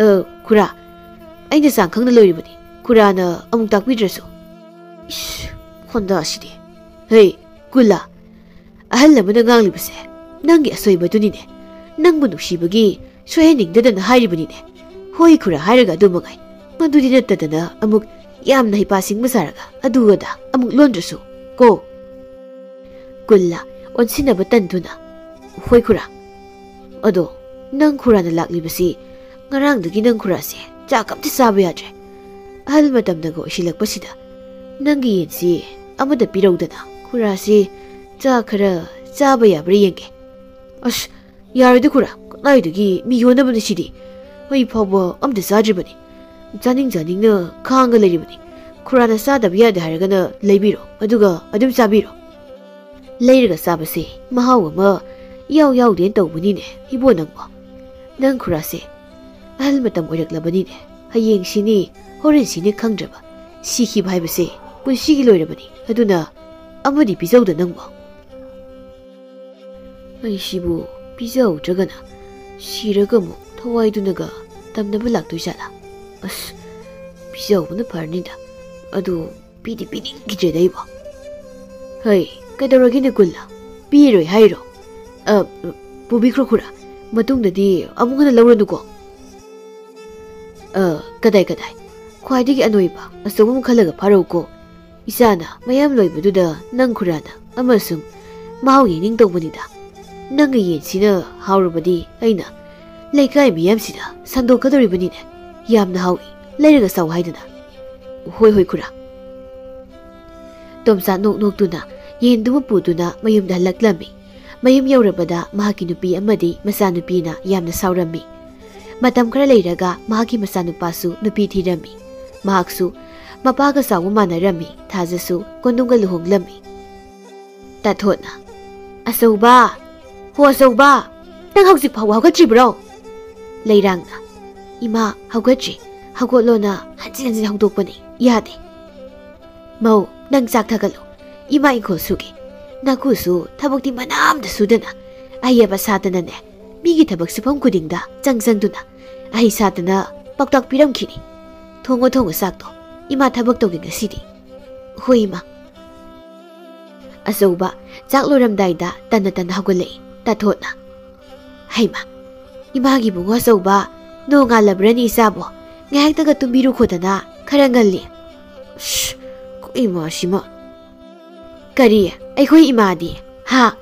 ꯑ, ꯈꯨꯔꯥ, ꯑꯩꯅ ꯆꯥꯡ ꯈꯪꯅ ꯂꯣꯏꯔꯤꯕꯅꯤ꯫ ꯈꯨꯔꯥꯅ ꯑꯃꯨꯛ ꯇꯥꯛꯄꯤꯗ꯭ꯔꯁꯨ?" ꯏꯁ, ꯈꯣꯟꯗꯥꯁꯤꯗꯤ꯫ "ꯍꯩ, ꯀꯨꯜꯂꯥ, ꯑꯍꯜ ꯑꯃꯅ ꯉꯥꯡꯂꯤꯕꯁꯦ ꯅꯪꯒꯤ ꯑꯁꯣꯏꯕꯗꯨꯅꯤꯅꯦ꯫ ꯅꯪꯕꯨ ꯅꯨꯡꯁꯤꯕꯒꯤ ꯁꯣꯏꯍꯟꯅꯤꯡꯗꯗꯅ ꯍꯥꯏꯔꯤꯕꯅꯤꯅꯦ꯫ ꯍꯣꯏ ꯈꯨꯔꯥ ꯍꯥꯏꯔꯒ ꯑꯗꯨ ꯃꯉꯥꯏ꯫ ꯃꯗꯨꯗꯤ ꯅꯠꯇꯗꯅ ꯑꯃꯨꯛ ꯌꯥꯝꯅ ꯍꯩꯄꯥ ꯁꯤꯡꯕ ꯁꯥꯔꯒ ꯑꯗꯨ ꯑꯗꯥ ꯑꯃꯨꯛ ꯂꯣꯟꯗ꯭ꯔꯁꯨ ꯀꯣ?" ꯀꯨꯜꯂꯥ ꯑꯣꯟꯁꯤꯟꯅꯕ ꯇꯟꯗꯨꯅ, "ꯍꯣꯏ ꯈꯨꯔꯥ꯫ ꯑꯗꯣ ꯅꯪ ꯈꯨꯔꯥꯅ ꯂꯥꯛꯂꯤꯕꯁꯤ ꯉꯔꯥꯡꯗꯒꯤ ꯅꯪ ꯈꯨꯔꯥꯁꯦ ꯆꯥꯛ ꯑꯝꯇ ꯆꯥꯕ ꯌꯥꯗ꯭ꯔꯦ꯫ ꯑꯍꯜ ꯃꯇꯝꯅꯒ ꯑꯣꯏꯁꯤꯜꯂꯛꯄꯁꯤꯗ ꯅꯪꯒꯤ ꯌꯦꯟꯁꯤ ꯑꯃꯗ ꯄꯤꯔꯧꯗꯅ ꯈꯨꯔꯥꯁꯤ ꯆꯥꯛ ꯈꯔ ꯆꯥꯕ ꯌꯥꯕ꯭ꯔꯥ ꯌꯦꯡꯒꯦ꯫" "ꯑꯁ, ꯌꯥꯔꯣꯏꯗ ꯈꯨꯔꯥ, ꯀꯗꯥꯏꯗꯒꯤ ꯃꯤ ꯌꯣꯟꯅꯕꯅ ꯁꯤꯗꯤ? ꯑꯩ ꯐꯥꯎꯕ ꯑꯝꯇ ꯆꯥꯗ꯭ꯔꯤꯕꯅꯤ꯫ ꯆꯥꯅꯤꯡ ꯆꯥꯅꯤꯡꯅ ꯈꯥꯡꯉ ꯂꯩꯔꯤꯕꯅꯤ꯫ ꯈꯨꯔꯥꯅ ꯆꯥꯗꯕ ꯌꯥꯗꯦ ꯍꯥꯏꯔꯒꯅ ꯂꯩꯕꯤꯔꯣ, ꯑꯗꯨꯒ ꯑꯗꯨꯝ ꯆꯥꯕꯤꯔꯣ꯫" "ꯂꯩꯔꯒ ꯆꯥꯕꯁꯦ ꯃꯍꯥꯎ ꯑꯃ ꯏꯌꯥꯎ ꯌꯥꯎꯗꯦꯅ ꯇꯧꯕꯅꯤꯅꯦ ꯏꯕꯣ ꯅꯪꯕꯣ꯫ ꯅꯪ ꯈꯨꯔꯥꯁꯦ ꯑꯍꯜ ꯃꯇꯝ ꯑꯣꯏꯔꯛꯂꯕꯅꯤꯅꯦ꯫ ꯍꯌꯦꯡ ꯁꯤꯅꯤ, ꯍꯣꯔꯦꯟ ꯁꯤꯅꯤ ꯈꯪꯗ꯭ꯔꯕ ꯁꯤꯈꯤꯕ ꯍꯥꯏꯕꯁꯦ ꯄꯨꯟꯁꯤꯒꯤ ꯂꯣꯏꯔꯕꯅꯤ꯫ ꯑꯗꯨꯅ ꯑꯃꯗꯤ ꯄꯤꯖꯧꯗ ꯅꯪꯕꯣ꯫" "ꯑꯩꯁꯤꯕꯨ ꯄꯤꯖꯍꯧꯗ꯭ꯔꯒꯅ ꯁꯤꯔꯒ ꯑꯃꯨꯛ ꯊꯋꯥꯏꯗꯨꯅꯒ ꯇꯝꯅꯕ ꯂꯥꯛꯇꯣꯏ ꯖꯥꯠꯂꯥ? ꯑꯁ, ꯄꯤꯖꯍꯧꯕꯅ ꯐꯔꯅꯤꯗ꯫ ꯑꯗꯨ ꯄꯤꯗꯤ ꯄꯤꯅꯤꯡꯈꯤꯗ꯭ꯔꯦꯗ ꯑꯩꯕꯣ꯫" "ꯍꯩ, ꯀꯩꯗꯧꯔꯒꯦꯅꯦ ꯀꯨꯜꯂꯥ? ꯄꯤꯔꯣꯏ ꯍꯥꯏꯔꯣ? ꯑ, ꯄꯨꯕꯤꯈ꯭ꯔꯣ ꯈꯨꯔꯥ꯫ ꯃꯇꯨꯡꯗꯗꯤ ꯑꯃꯨꯛ ꯍꯟꯅ ꯂꯧꯔꯅꯨꯀꯣ꯫" "ꯑ, ꯀꯗꯥꯏ, ꯀꯗꯥꯏ? ꯈ꯭ꯋꯥꯏꯗꯒꯤ ꯑꯅꯣꯏꯕ ꯑꯆꯧꯕ ꯑꯃ ꯈꯜꯂꯒ ꯐꯥꯔꯧꯀꯣ꯫ ꯏꯆꯥꯅ ꯃꯌꯥꯝ ꯂꯣꯏꯕꯗꯨꯗ ꯅꯪ ꯈꯨꯔꯥꯅ ꯑꯃꯁꯨꯡ ꯃꯍꯥꯎ ꯌꯦꯡꯅꯤꯡ ꯇꯧꯕꯅꯤꯗ꯫ ꯅꯪꯒꯤ ꯌꯦꯟꯁꯤꯅ ꯍꯥꯎꯔꯕꯗꯤ ꯑꯩꯅ ꯂꯩꯀꯥꯏ ꯃꯤꯌꯥꯝꯁꯤꯗ ꯁꯟꯗꯣꯛꯀꯗꯧꯔꯤꯕꯅꯤꯅꯦ꯫ ꯌꯥꯝꯅ ꯍꯥꯎꯏ, ꯂꯩꯔꯒ ꯆꯥꯎ ꯍꯥꯏꯗꯅ꯫" "ꯍꯣꯏ, ꯍꯣꯏ, ꯈꯨꯔꯥ꯫" ꯇꯣꯝꯆꯥ ꯅꯣꯛ ꯅꯣꯛꯇꯨꯅ ꯌꯦꯟꯗꯨꯃ ꯄꯨꯗꯨꯅ ꯃꯌꯨꯝꯗ ꯍꯜꯂꯛꯂꯝꯃꯤ꯫ ꯃꯌꯨꯝ ꯌꯧꯔꯕꯗ ꯃꯍꯥꯛꯀꯤ ꯅꯨꯄꯤ ꯑꯃꯗꯤ ꯃꯆꯥꯅꯨꯄꯤꯅ ꯌꯥꯝꯅ ꯁꯥꯎꯔꯝꯃꯤ꯫ ꯃꯇꯝ ꯈꯔ ꯂꯩꯔꯒ ꯃꯍꯥꯛꯀꯤ ꯃꯆꯥꯅꯨꯄꯥꯁꯨ ꯅꯨꯄꯤ ꯊꯤꯔꯝꯃꯤ꯫ ꯃꯍꯥꯛꯁꯨ ꯃꯄꯥꯒ ꯆꯥꯎꯕ ꯃꯥꯟꯅꯔꯝꯃꯤ꯫ ꯊꯥꯖꯁꯨ ꯀꯣꯅꯨꯡꯒ ꯂꯨꯍꯣꯡꯂꯝꯃꯤ꯫ ꯇꯥꯊꯣꯠꯅ, "ꯑꯆꯧꯕ! ꯍꯣ ꯑꯆꯧꯕ! ꯅꯪ ꯍꯧꯖꯤꯛ ꯐꯥꯎꯕ ꯍꯧꯒꯠꯇ꯭ꯔꯤꯕ꯭ꯔꯣ?" ꯂꯩꯔꯥꯡꯅ, "ꯏꯃꯥ, ꯍꯧꯒꯠꯇ꯭ꯔꯤ꯫ ꯍꯧꯒꯠꯂꯣꯅ ꯍꯟꯖꯤꯟ ꯍꯟꯖꯤꯟ ꯍꯧꯗꯣꯛꯄꯅꯤ꯫ ꯌꯥꯗꯦ꯫" "ꯃꯧ, ꯅꯪ ꯆꯥꯛ ꯊꯥꯒꯠꯂꯨ꯫ ꯏꯃꯥ ꯏꯪꯈꯣꯜ ꯁꯨꯒꯦ꯫" ꯅꯥꯀꯨꯁꯨ ꯊꯕꯛꯇꯤ ꯃꯅꯥ ꯑꯝꯇ ꯁꯨꯗꯅ, ꯑꯍꯩ ꯑꯄꯥ ꯁꯥꯗꯅꯅꯦ, ꯃꯤꯒꯤ ꯊꯕꯛ ꯁꯨꯐꯝ ꯈꯨꯗꯤꯡꯗ ꯆꯪ ꯆꯪꯗꯨꯅ ꯑꯍꯩ ꯁꯥꯗꯅ ꯄꯥꯎꯇꯥꯛ ꯄꯤꯔꯝꯈꯤꯅꯤ꯫ "ꯊꯣꯡꯉꯣ, ꯊꯣꯡꯉꯣ ꯆꯥꯛꯇꯣ꯫ ꯏꯃꯥ ꯊꯕꯛ ꯇꯧꯒꯦ ꯉꯁꯤꯗꯤ꯫" "ꯍꯣꯏ ꯏꯃꯥ꯫" ꯑꯆꯧꯕ ꯆꯥꯛ ꯂꯣꯏꯔꯝꯗꯥꯏꯗ ꯇꯟꯅ ꯇꯟꯅ ꯍꯧꯒꯠꯂꯛꯏ ꯇꯥꯊꯣꯠꯅ꯫ "ꯍꯩꯃꯥ, ꯏꯃꯥꯒꯤ ꯏꯕꯨꯡꯉꯣ ꯑꯆꯧꯕ, ꯅꯣꯡꯉꯥꯜꯂꯕ꯭ꯔꯅꯤ ꯏꯆꯥꯕꯣ? ꯉꯥꯏꯍꯥꯛꯇꯒ ꯇꯨꯝꯕꯤꯔꯨ ꯈꯣꯗꯅ, ꯈꯔ ꯉꯜꯂꯤ꯫" "ꯁ꯭ꯁ, ꯑꯩꯈꯣꯏ ꯏꯃꯥꯁꯤꯃ꯫" "ꯀꯔꯤ? ꯑꯩꯈꯣꯏ ꯏꯃꯥꯗꯤ? ꯍꯥ?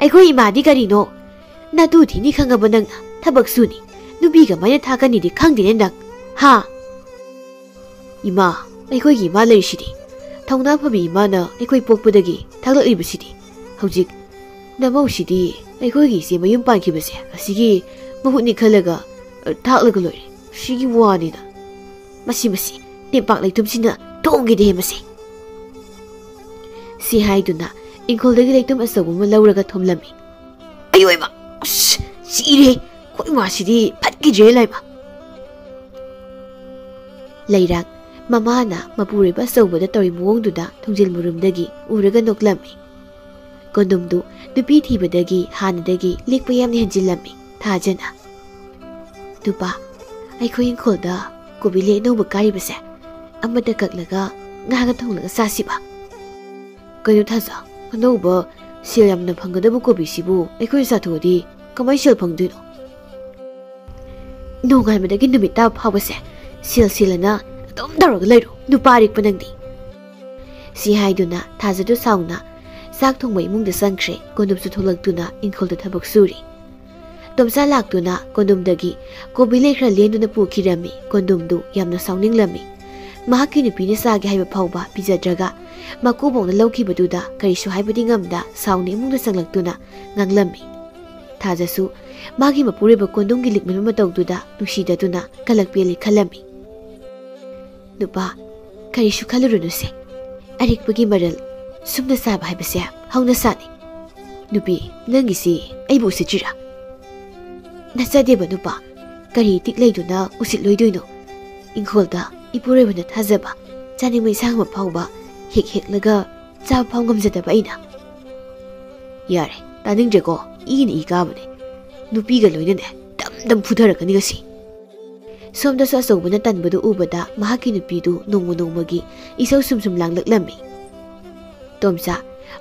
ꯑꯩꯈꯣꯏ ꯏꯃꯥꯗꯤ ꯀꯔꯤꯅꯣ? ꯅꯇꯨ ꯊꯤꯅꯤ ꯈꯪꯉꯕ ꯅꯪꯅ ꯊꯕꯛ ꯁꯨꯅꯤ? ꯅꯨꯄꯤ ꯀꯃꯥꯏꯅ ꯊꯥꯛꯀꯅꯤꯗꯤ ꯈꯪꯗꯦꯅꯦ ꯅꯪ, ꯍꯥ?" "ꯏꯃꯥ, ꯑꯩꯈꯣꯏꯒꯤ ꯏꯃꯥ ꯂꯩꯔꯤꯁꯤꯗꯤ꯫ ꯊꯧꯅꯥ ꯐꯕꯤ ꯏꯃꯥꯅ ꯑꯩꯈꯣꯏ ꯄꯣꯛꯄꯗꯒꯤ ꯊꯥꯛꯂꯛꯂꯤꯕꯁꯤꯗꯤ꯫ ꯍꯧꯖꯤꯛ ꯅꯃꯧꯁꯤꯗꯤ ꯑꯩꯈꯣꯏꯒꯤ ꯏꯆꯦ ꯃꯌꯨꯝ ꯄꯥꯟꯈꯤꯕꯁꯦ ꯑꯁꯤꯒꯤ ꯃꯍꯨꯠꯅꯤ ꯈꯜꯂꯒ, ꯑ, ꯊꯥꯛꯂꯒ ꯂꯣꯏꯔꯦ꯫ ꯁꯤꯒꯤ ꯋꯥꯅꯤꯅ꯫ ꯃꯁꯤ, ꯃꯁꯤ, ꯇꯦꯝꯄꯥꯛ ꯂꯩꯇꯨꯝꯁꯤꯅ ꯊꯣꯡꯒꯦꯗꯦ ꯃꯁꯤ꯫" ꯁꯤ ꯍꯥꯏꯗꯨꯅ ꯏꯪꯈꯣꯜꯗꯒꯤ ꯂꯩꯇꯨꯝ ꯑꯆꯧꯕ ꯑꯃ ꯂꯧꯔꯒ ꯊꯣꯝꯂꯝꯃꯤ꯫ "ꯑꯌꯣ ꯏꯃꯥ! ꯑꯁ, ꯁꯤꯔꯦ! ꯑꯩꯈꯣꯏ ꯏꯃꯥꯁꯤꯗꯤ ꯐꯠꯈꯤꯗ꯭ꯔꯦ ꯂꯥꯏꯃ!" ꯂꯩꯔꯥꯛ ꯃꯃꯥꯅ ꯃꯄꯨꯔꯣꯏꯕ ꯑꯆꯧꯕꯗ ꯇꯧꯔꯤ ꯃꯑꯣꯡꯗꯨꯗ ꯊꯣꯡꯖꯤꯜ ꯃꯔꯨꯝꯗꯒꯤ ꯎꯔꯒ ꯅꯣꯛꯂꯝꯃꯤ꯫ ꯀꯣꯟꯗꯣꯝꯗꯨ ꯅꯨꯄꯤ ꯊꯤꯕꯗꯒꯤ ꯍꯥꯟꯅꯗꯒꯤ ꯂꯤꯛꯄ ꯌꯥꯝꯅ ꯍꯦꯟꯖꯤꯜꯂꯝꯃꯤ ꯊꯥꯖꯅ꯫ "ꯅꯨꯄꯥ, ꯑꯩꯈꯣꯏ ꯏꯪꯈꯣꯜꯗ ꯀꯣꯕꯤ ꯂꯩ ꯑꯅꯧꯕ ꯀꯥꯔꯤꯕꯁꯦ ꯑꯃꯠꯇ ꯀꯛꯂꯒ ꯉꯥꯒ ꯊꯣꯡꯂꯒ ꯆꯥꯁꯤꯕ?" "ꯀꯩꯅꯣ ꯊꯥꯖ, ꯑꯅꯧꯕ ꯁꯦꯜ ꯌꯥꯝꯅ ꯐꯪꯒꯗꯕ ꯀꯣꯕꯤꯁꯤꯕꯨ ꯑꯩꯈꯣꯏꯅ ꯆꯥꯊꯣꯛꯑꯗꯤ ꯀꯃꯥꯏ ꯁꯦꯜ ꯐꯪꯗꯣꯏꯅꯣ?" "ꯅꯣꯡꯉꯥꯟꯕꯗꯒꯤ ꯅꯨꯃꯤꯠ ꯇꯥꯕ ꯐꯥꯎꯕꯁꯦ ꯁꯦꯜ ꯁꯦꯜꯂꯅ ꯑꯗꯨꯝ ꯇꯧꯔꯒ ꯂꯩꯔꯣ, ꯅꯨꯄꯥ ꯑꯔꯤꯛꯄ ꯅꯪꯗꯤ!" ꯁꯤ ꯍꯥꯏꯗꯨꯅ ꯊꯥꯖꯗꯨ ꯁꯥꯎꯅ ꯆꯥꯛ ꯊꯣꯡꯕ ꯏꯃꯨꯡꯗ ꯆꯪꯈ꯭ꯔꯦ꯫ ꯀꯣꯟꯗꯣꯝꯁꯨ ꯊꯣꯛꯂꯛꯇꯨꯅ ꯏꯪꯈꯣꯜꯗ ꯊꯕꯛ ꯁꯨꯔꯤ꯫ ꯇꯣꯝꯆꯥ ꯂꯥꯛꯇꯨꯅ ꯀꯣꯟꯗꯣꯝꯗꯒꯤ ꯀꯣꯕꯤ ꯂꯩ ꯈꯔ ꯂꯦꯟꯗꯨꯅ ꯄꯨꯈꯤꯔꯝꯃꯤ꯫ ꯀꯣꯟꯗꯣꯝꯗꯨ ꯌꯥꯝꯅ ꯁꯥꯎꯅꯤꯡꯂꯝꯃꯤ꯫ ꯃꯍꯥꯛꯀꯤ ꯅꯨꯄꯤꯅ ꯆꯥꯒꯦ ꯍꯥꯏꯕ ꯐꯥꯎꯕ ꯄꯤꯖꯗ꯭ꯔꯒ ꯃꯀꯨꯕꯣꯛꯅ ꯂꯧꯈꯤꯕꯗꯨꯗ ꯀꯔꯤꯁꯨ ꯍꯥꯏꯕꯗꯤ ꯉꯝꯗ ꯁꯥꯎꯅ ꯏꯃꯨꯡꯗ ꯆꯪꯂꯛꯇꯨꯅ ꯉꯥꯡꯂꯝꯃꯤ꯫ ꯊꯥꯖꯁꯨ ꯃꯥꯒꯤ ꯃꯄꯨꯔꯣꯏꯕ ꯀꯣꯟꯗꯣꯝꯒꯤ ꯂꯤꯛꯃꯟꯕ ꯃꯇꯧꯗꯨꯗ ꯅꯨꯡꯁꯤꯗꯗꯨꯅ ꯀꯂꯛ ꯄꯦꯜꯂꯤ ꯈꯜꯂꯝꯃꯤ꯫ "ꯅꯨꯄꯥ, ꯀꯔꯤꯁꯨ ꯈꯜꯂꯨꯔꯨꯅꯨꯁꯦ꯫ ꯑꯔꯤꯛꯄꯒꯤ ꯃꯔꯜ ꯁꯨꯝꯅ ꯆꯥꯕ ꯍꯥꯏꯕꯁꯦ ꯍꯧꯅꯁꯥꯅꯤ꯫ "ꯅꯨꯄꯤ, ꯅꯪꯒꯤꯁꯤ ꯑꯩꯕꯨ ꯎꯁꯤꯠꯇ꯭ꯔꯤꯔꯥ? ꯅꯆꯗꯦꯕ ꯅꯨꯄꯥ, ꯀꯔꯤ ꯏꯇꯤꯛ ꯂꯩꯗꯨꯅ ꯎꯁꯤꯠꯂꯣꯏꯗꯣꯏꯅꯣ? ꯏꯪꯈꯣꯜꯗ ꯏꯄꯨꯔꯣꯏꯕꯅ ꯊꯥꯖꯕ ꯆꯥꯅꯤꯡꯕ ꯏꯟꯁꯥꯡ ꯑꯃ ꯐꯥꯎꯕ ꯍꯦꯛ ꯍꯦꯛꯂꯒ ꯆꯥꯕ ꯐꯥꯎ ꯉꯝꯖꯗꯕ ꯑꯩꯅ?" "ꯌꯥꯔꯦ, ꯇꯥꯅꯤꯡꯗ꯭ꯔꯦꯀꯣ, ꯏꯅ ꯏ ꯀꯥꯕꯅꯦ꯫ ꯅꯨꯄꯤꯒ ꯂꯣꯏꯅꯅꯦ ꯗꯝ ꯗꯝ ꯐꯨꯊꯔꯛꯀꯅꯤ ꯉꯁꯤ꯫" ꯁꯣꯝꯗꯁꯨ ꯑꯆꯧꯕꯅ ꯇꯟꯕꯗꯨ ꯎꯕꯗ ꯃꯍꯥꯛꯀꯤ ꯅꯨꯄꯤꯗꯨ ꯅꯣꯡꯃ ꯅꯣꯡꯃꯒꯤ ꯏꯁꯧ ꯁꯨꯝ ꯁꯨꯝ ꯂꯥꯡꯂꯛꯂꯝꯃꯤ꯫ ꯇꯣꯝꯆꯥ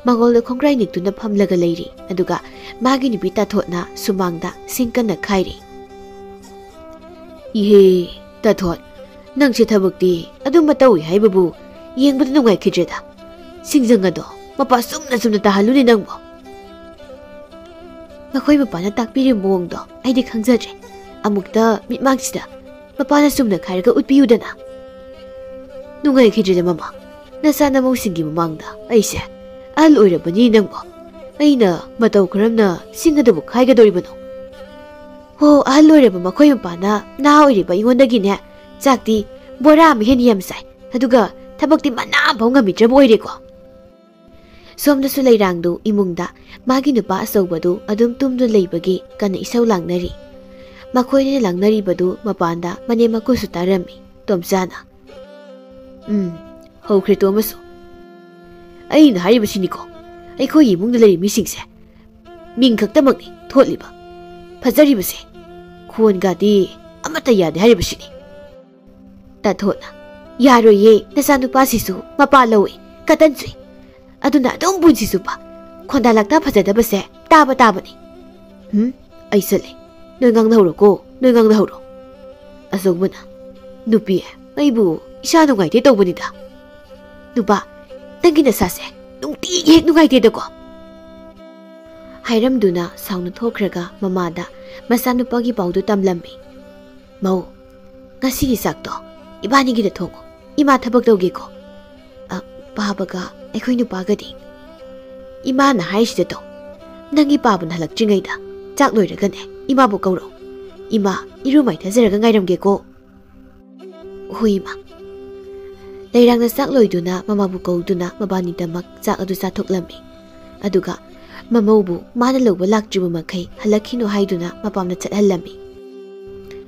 ꯃꯉꯣꯜꯗ ꯈꯣꯡꯒ꯭ꯔꯥꯏ ꯅꯤꯛꯇꯨꯅ ꯐꯝꯂꯒ ꯂꯩꯔꯤ, ꯑꯗꯨꯒ ꯃꯥꯒꯤ ꯅꯨꯄꯤ ꯇꯥꯊꯣꯠꯅ ꯁꯨꯃꯥꯡꯗ ꯁꯤꯡ ꯀꯟꯅ ꯈꯥꯏꯔꯤ꯫ "ꯏꯍꯦ, ꯇꯥꯊꯣꯠ, ꯅꯪꯁꯦ ꯊꯕꯛꯇꯤ ꯑꯗꯨꯝꯕ ꯇꯧꯏ ꯍꯥꯏꯕꯕꯨ ꯌꯦꯡꯕꯗ ꯅꯨꯡꯉꯥꯏꯈꯤꯗ꯭ꯔꯦꯗ꯫ ꯁꯤꯡꯖꯪ ꯑꯗꯣ ꯃꯄꯥ ꯆꯨꯝꯅ ꯆꯨꯝꯅ ꯇꯥꯍꯜꯂꯨꯅꯦ ꯅꯪꯕꯣ꯫" ꯃꯈꯣꯏ ꯃꯄꯥꯅ ꯇꯥꯛꯄꯤꯔꯤꯕ ꯃꯑꯣꯡꯗꯣ ꯑꯩꯗꯤ ꯈꯪꯖꯗ꯭ꯔꯦ꯫ ꯑꯃꯨꯛꯇ ꯃꯤꯠꯃꯥꯡꯁꯤꯗ ꯃꯄꯥꯅ ꯆꯨꯝꯅ ꯈꯥꯏꯔꯒ ꯎꯠꯄꯤꯌꯨꯗꯅ꯫ "ꯅꯨꯡꯉꯥꯏꯈꯤꯗ꯭ꯔꯦꯗ ꯃꯃꯥ, ꯅꯆꯥ ꯅꯃꯧꯁꯤꯡꯒꯤ ꯃꯃꯥꯡꯗ ꯑꯩꯁꯦ ꯑꯍꯜ ꯑꯣꯏꯔꯕꯅꯤ ꯅꯪꯕꯣ꯫ ꯑꯩꯅ ꯃꯇꯧ ꯀꯔꯝꯅ ꯁꯤꯡ ꯑꯗꯨꯕꯨ ꯈꯥꯏꯒꯗꯧꯔꯤꯕꯅꯣ? ꯍꯣ, ꯑꯍꯜ ꯑꯣꯏꯔꯕ ꯃꯈꯣꯏ ꯃꯄꯥꯅ ꯅꯍꯥ ꯑꯣꯏꯔꯤꯕ ꯑꯩꯉꯣꯟꯗꯒꯤꯅꯦ ꯆꯥꯛꯇꯤ ꯕꯣꯔꯥ ꯑꯃ ꯍꯦꯟꯅ ꯌꯥꯝ ꯆꯥꯏ, ꯑꯗꯨꯒ ꯊꯕꯛꯇꯤ ꯃꯅꯥ ꯑꯃꯐꯥꯎ ꯉꯝꯕꯤꯗ꯭ꯔꯕ ꯑꯣꯏꯔꯦꯀꯣ꯫" ꯁꯣꯝꯗꯁꯨ ꯂꯩꯔꯥꯡꯗꯨ ꯏꯃꯨꯡꯗ ꯃꯥꯒꯤ ꯅꯨꯄꯥ ꯑꯆꯧꯕꯗꯨ ꯑꯗꯨꯝ ꯇꯨꯝꯗꯨꯅ ꯂꯩꯕꯒꯤ ꯀꯟꯅ ꯏꯁꯧ ꯂꯥꯡꯅꯔꯤ꯫ ꯃꯈꯣꯏꯅ ꯂꯥꯡꯅꯔꯤꯕꯗꯨ ꯃꯄꯥꯟꯗ ꯃꯅꯦꯝ ꯃꯀꯨꯁꯨ ꯇꯥꯔꯝꯃꯤ꯫ ꯇꯣꯝꯆꯥꯅ, "ꯎꯝ, ꯍꯧꯈ꯭ꯔꯦ ꯇꯣꯝꯕꯁꯨ꯫ ꯑꯩꯅ ꯍꯥꯏꯔꯤꯕꯁꯤꯅꯤꯀꯣ, ꯑꯩꯈꯣꯏꯒꯤ ꯏꯃꯨꯡꯗ ꯂꯩꯔꯤꯕ ꯃꯤꯁꯤꯡꯁꯦ ꯃꯤꯡ ꯈꯛꯇꯃꯛꯅꯤ ꯊꯣꯠꯂꯤꯕ, ꯐꯖꯔꯤꯕꯁꯦ꯫ ꯈꯣꯟꯒꯗꯤ ꯑꯃꯠꯇ ꯌꯥꯗꯦ ꯍꯥꯏꯔꯤꯕꯁꯤꯅꯤ꯫" ꯇꯥꯊꯣꯠꯅ, "ꯌꯥꯔꯣꯏꯌꯦ, ꯅꯆꯥꯅꯨꯄꯥꯁꯤꯁꯨ ꯃꯄꯥ ꯂꯧꯏ, ꯀꯇꯟ ꯆꯨꯏ꯫ ꯑꯗꯨꯅ ꯑꯗꯨꯝ ꯄꯨꯟꯁꯤ ꯆꯨꯞꯄ ꯈꯣꯟꯗꯥ ꯂꯥꯛꯇ ꯐꯖꯗꯕꯁꯦ ꯇꯥꯕ ꯇꯥꯕꯅꯤ꯫" "ꯎꯝ, ꯑꯩ ꯆꯠꯂꯦ꯫ ꯅꯣꯏ ꯉꯥꯡꯅꯍꯧꯔꯣꯀꯣ, ꯅꯣꯏ ꯉꯥꯡꯅꯍꯧꯔꯣ꯫" ꯑꯆꯧꯕꯅ, "ꯅꯨꯄꯤ, ꯑꯩꯕꯨ ꯏꯁꯥ ꯅꯨꯡꯉꯥꯏꯇꯦ ꯇꯧꯕꯅꯤꯗ꯫" "ꯅꯨꯄꯥ, ꯅꯪꯒꯤ ꯅꯁꯥꯁꯦ ꯅꯨꯡꯇꯤꯒꯤ ꯍꯦꯛ ꯅꯨꯡꯉꯥꯏꯇꯦꯗꯀꯣ?" ꯍꯥꯏꯔꯝꯗꯨꯅ ꯁꯥꯎꯅ ꯊꯣꯛꯈ꯭ꯔꯒ ꯃꯃꯥꯗ ꯃꯆꯥꯅꯨꯄꯥꯒꯤ ꯄꯥꯎꯗꯨ ꯇꯝꯂꯝꯃꯤ꯫ "ꯃꯧ, ꯉꯁꯤꯒꯤ ꯆꯥꯛꯇꯣ ꯏꯕꯥꯅꯤꯒꯤꯗ ꯊꯣꯡꯉꯣ꯫ ꯏꯃꯥ ꯊꯕꯛ ꯇꯧꯒꯦꯀꯣ꯫ ꯑ, ꯄꯥꯕꯒ ꯑꯩꯈꯣꯏ ꯅꯨꯄꯥꯒꯗꯤ?" "ꯏꯃꯥꯅ ꯍꯥꯏꯔꯤꯁꯤꯗ ꯇꯧ꯫ ꯅꯪꯒꯤ ꯄꯥꯕꯅ ꯍꯜꯂꯛꯇ꯭ꯔꯤꯉꯩꯗ ꯆꯥꯛ ꯂꯣꯏꯔꯒꯅꯦ ꯏꯃꯥꯕꯨ ꯀꯧꯔꯛꯑꯣ꯫ ꯏꯃꯥ ꯏꯔꯨ ꯃꯥꯏꯊꯖꯔꯒ ꯉꯥꯏꯔꯝꯒꯦꯀꯣ꯫" "ꯍꯣꯏ, ꯏꯃꯥ꯫" ꯂꯩꯔꯥꯡꯅ ꯆꯥꯛ ꯂꯣꯏꯗꯨꯅ ꯃꯃꯥꯕꯨ ꯀꯧꯗꯨꯅ ꯃꯕꯥꯅꯤꯗꯃꯛ ꯆꯥꯛ ꯑꯗꯨ ꯆꯥꯊꯣꯛꯂꯝꯃꯤ꯫ ꯑꯗꯨꯒ ꯃꯃꯧꯕꯨ ꯃꯥꯅ ꯂꯧꯕ ꯂꯥꯛꯇ꯭ꯔꯤꯕ ꯃꯈꯩ ꯍꯜꯂꯛꯈꯤꯅꯨ ꯍꯥꯏꯗꯨꯅ ꯃꯄꯥꯝꯗ ꯆꯠꯍꯜꯂꯝꯃꯤ꯫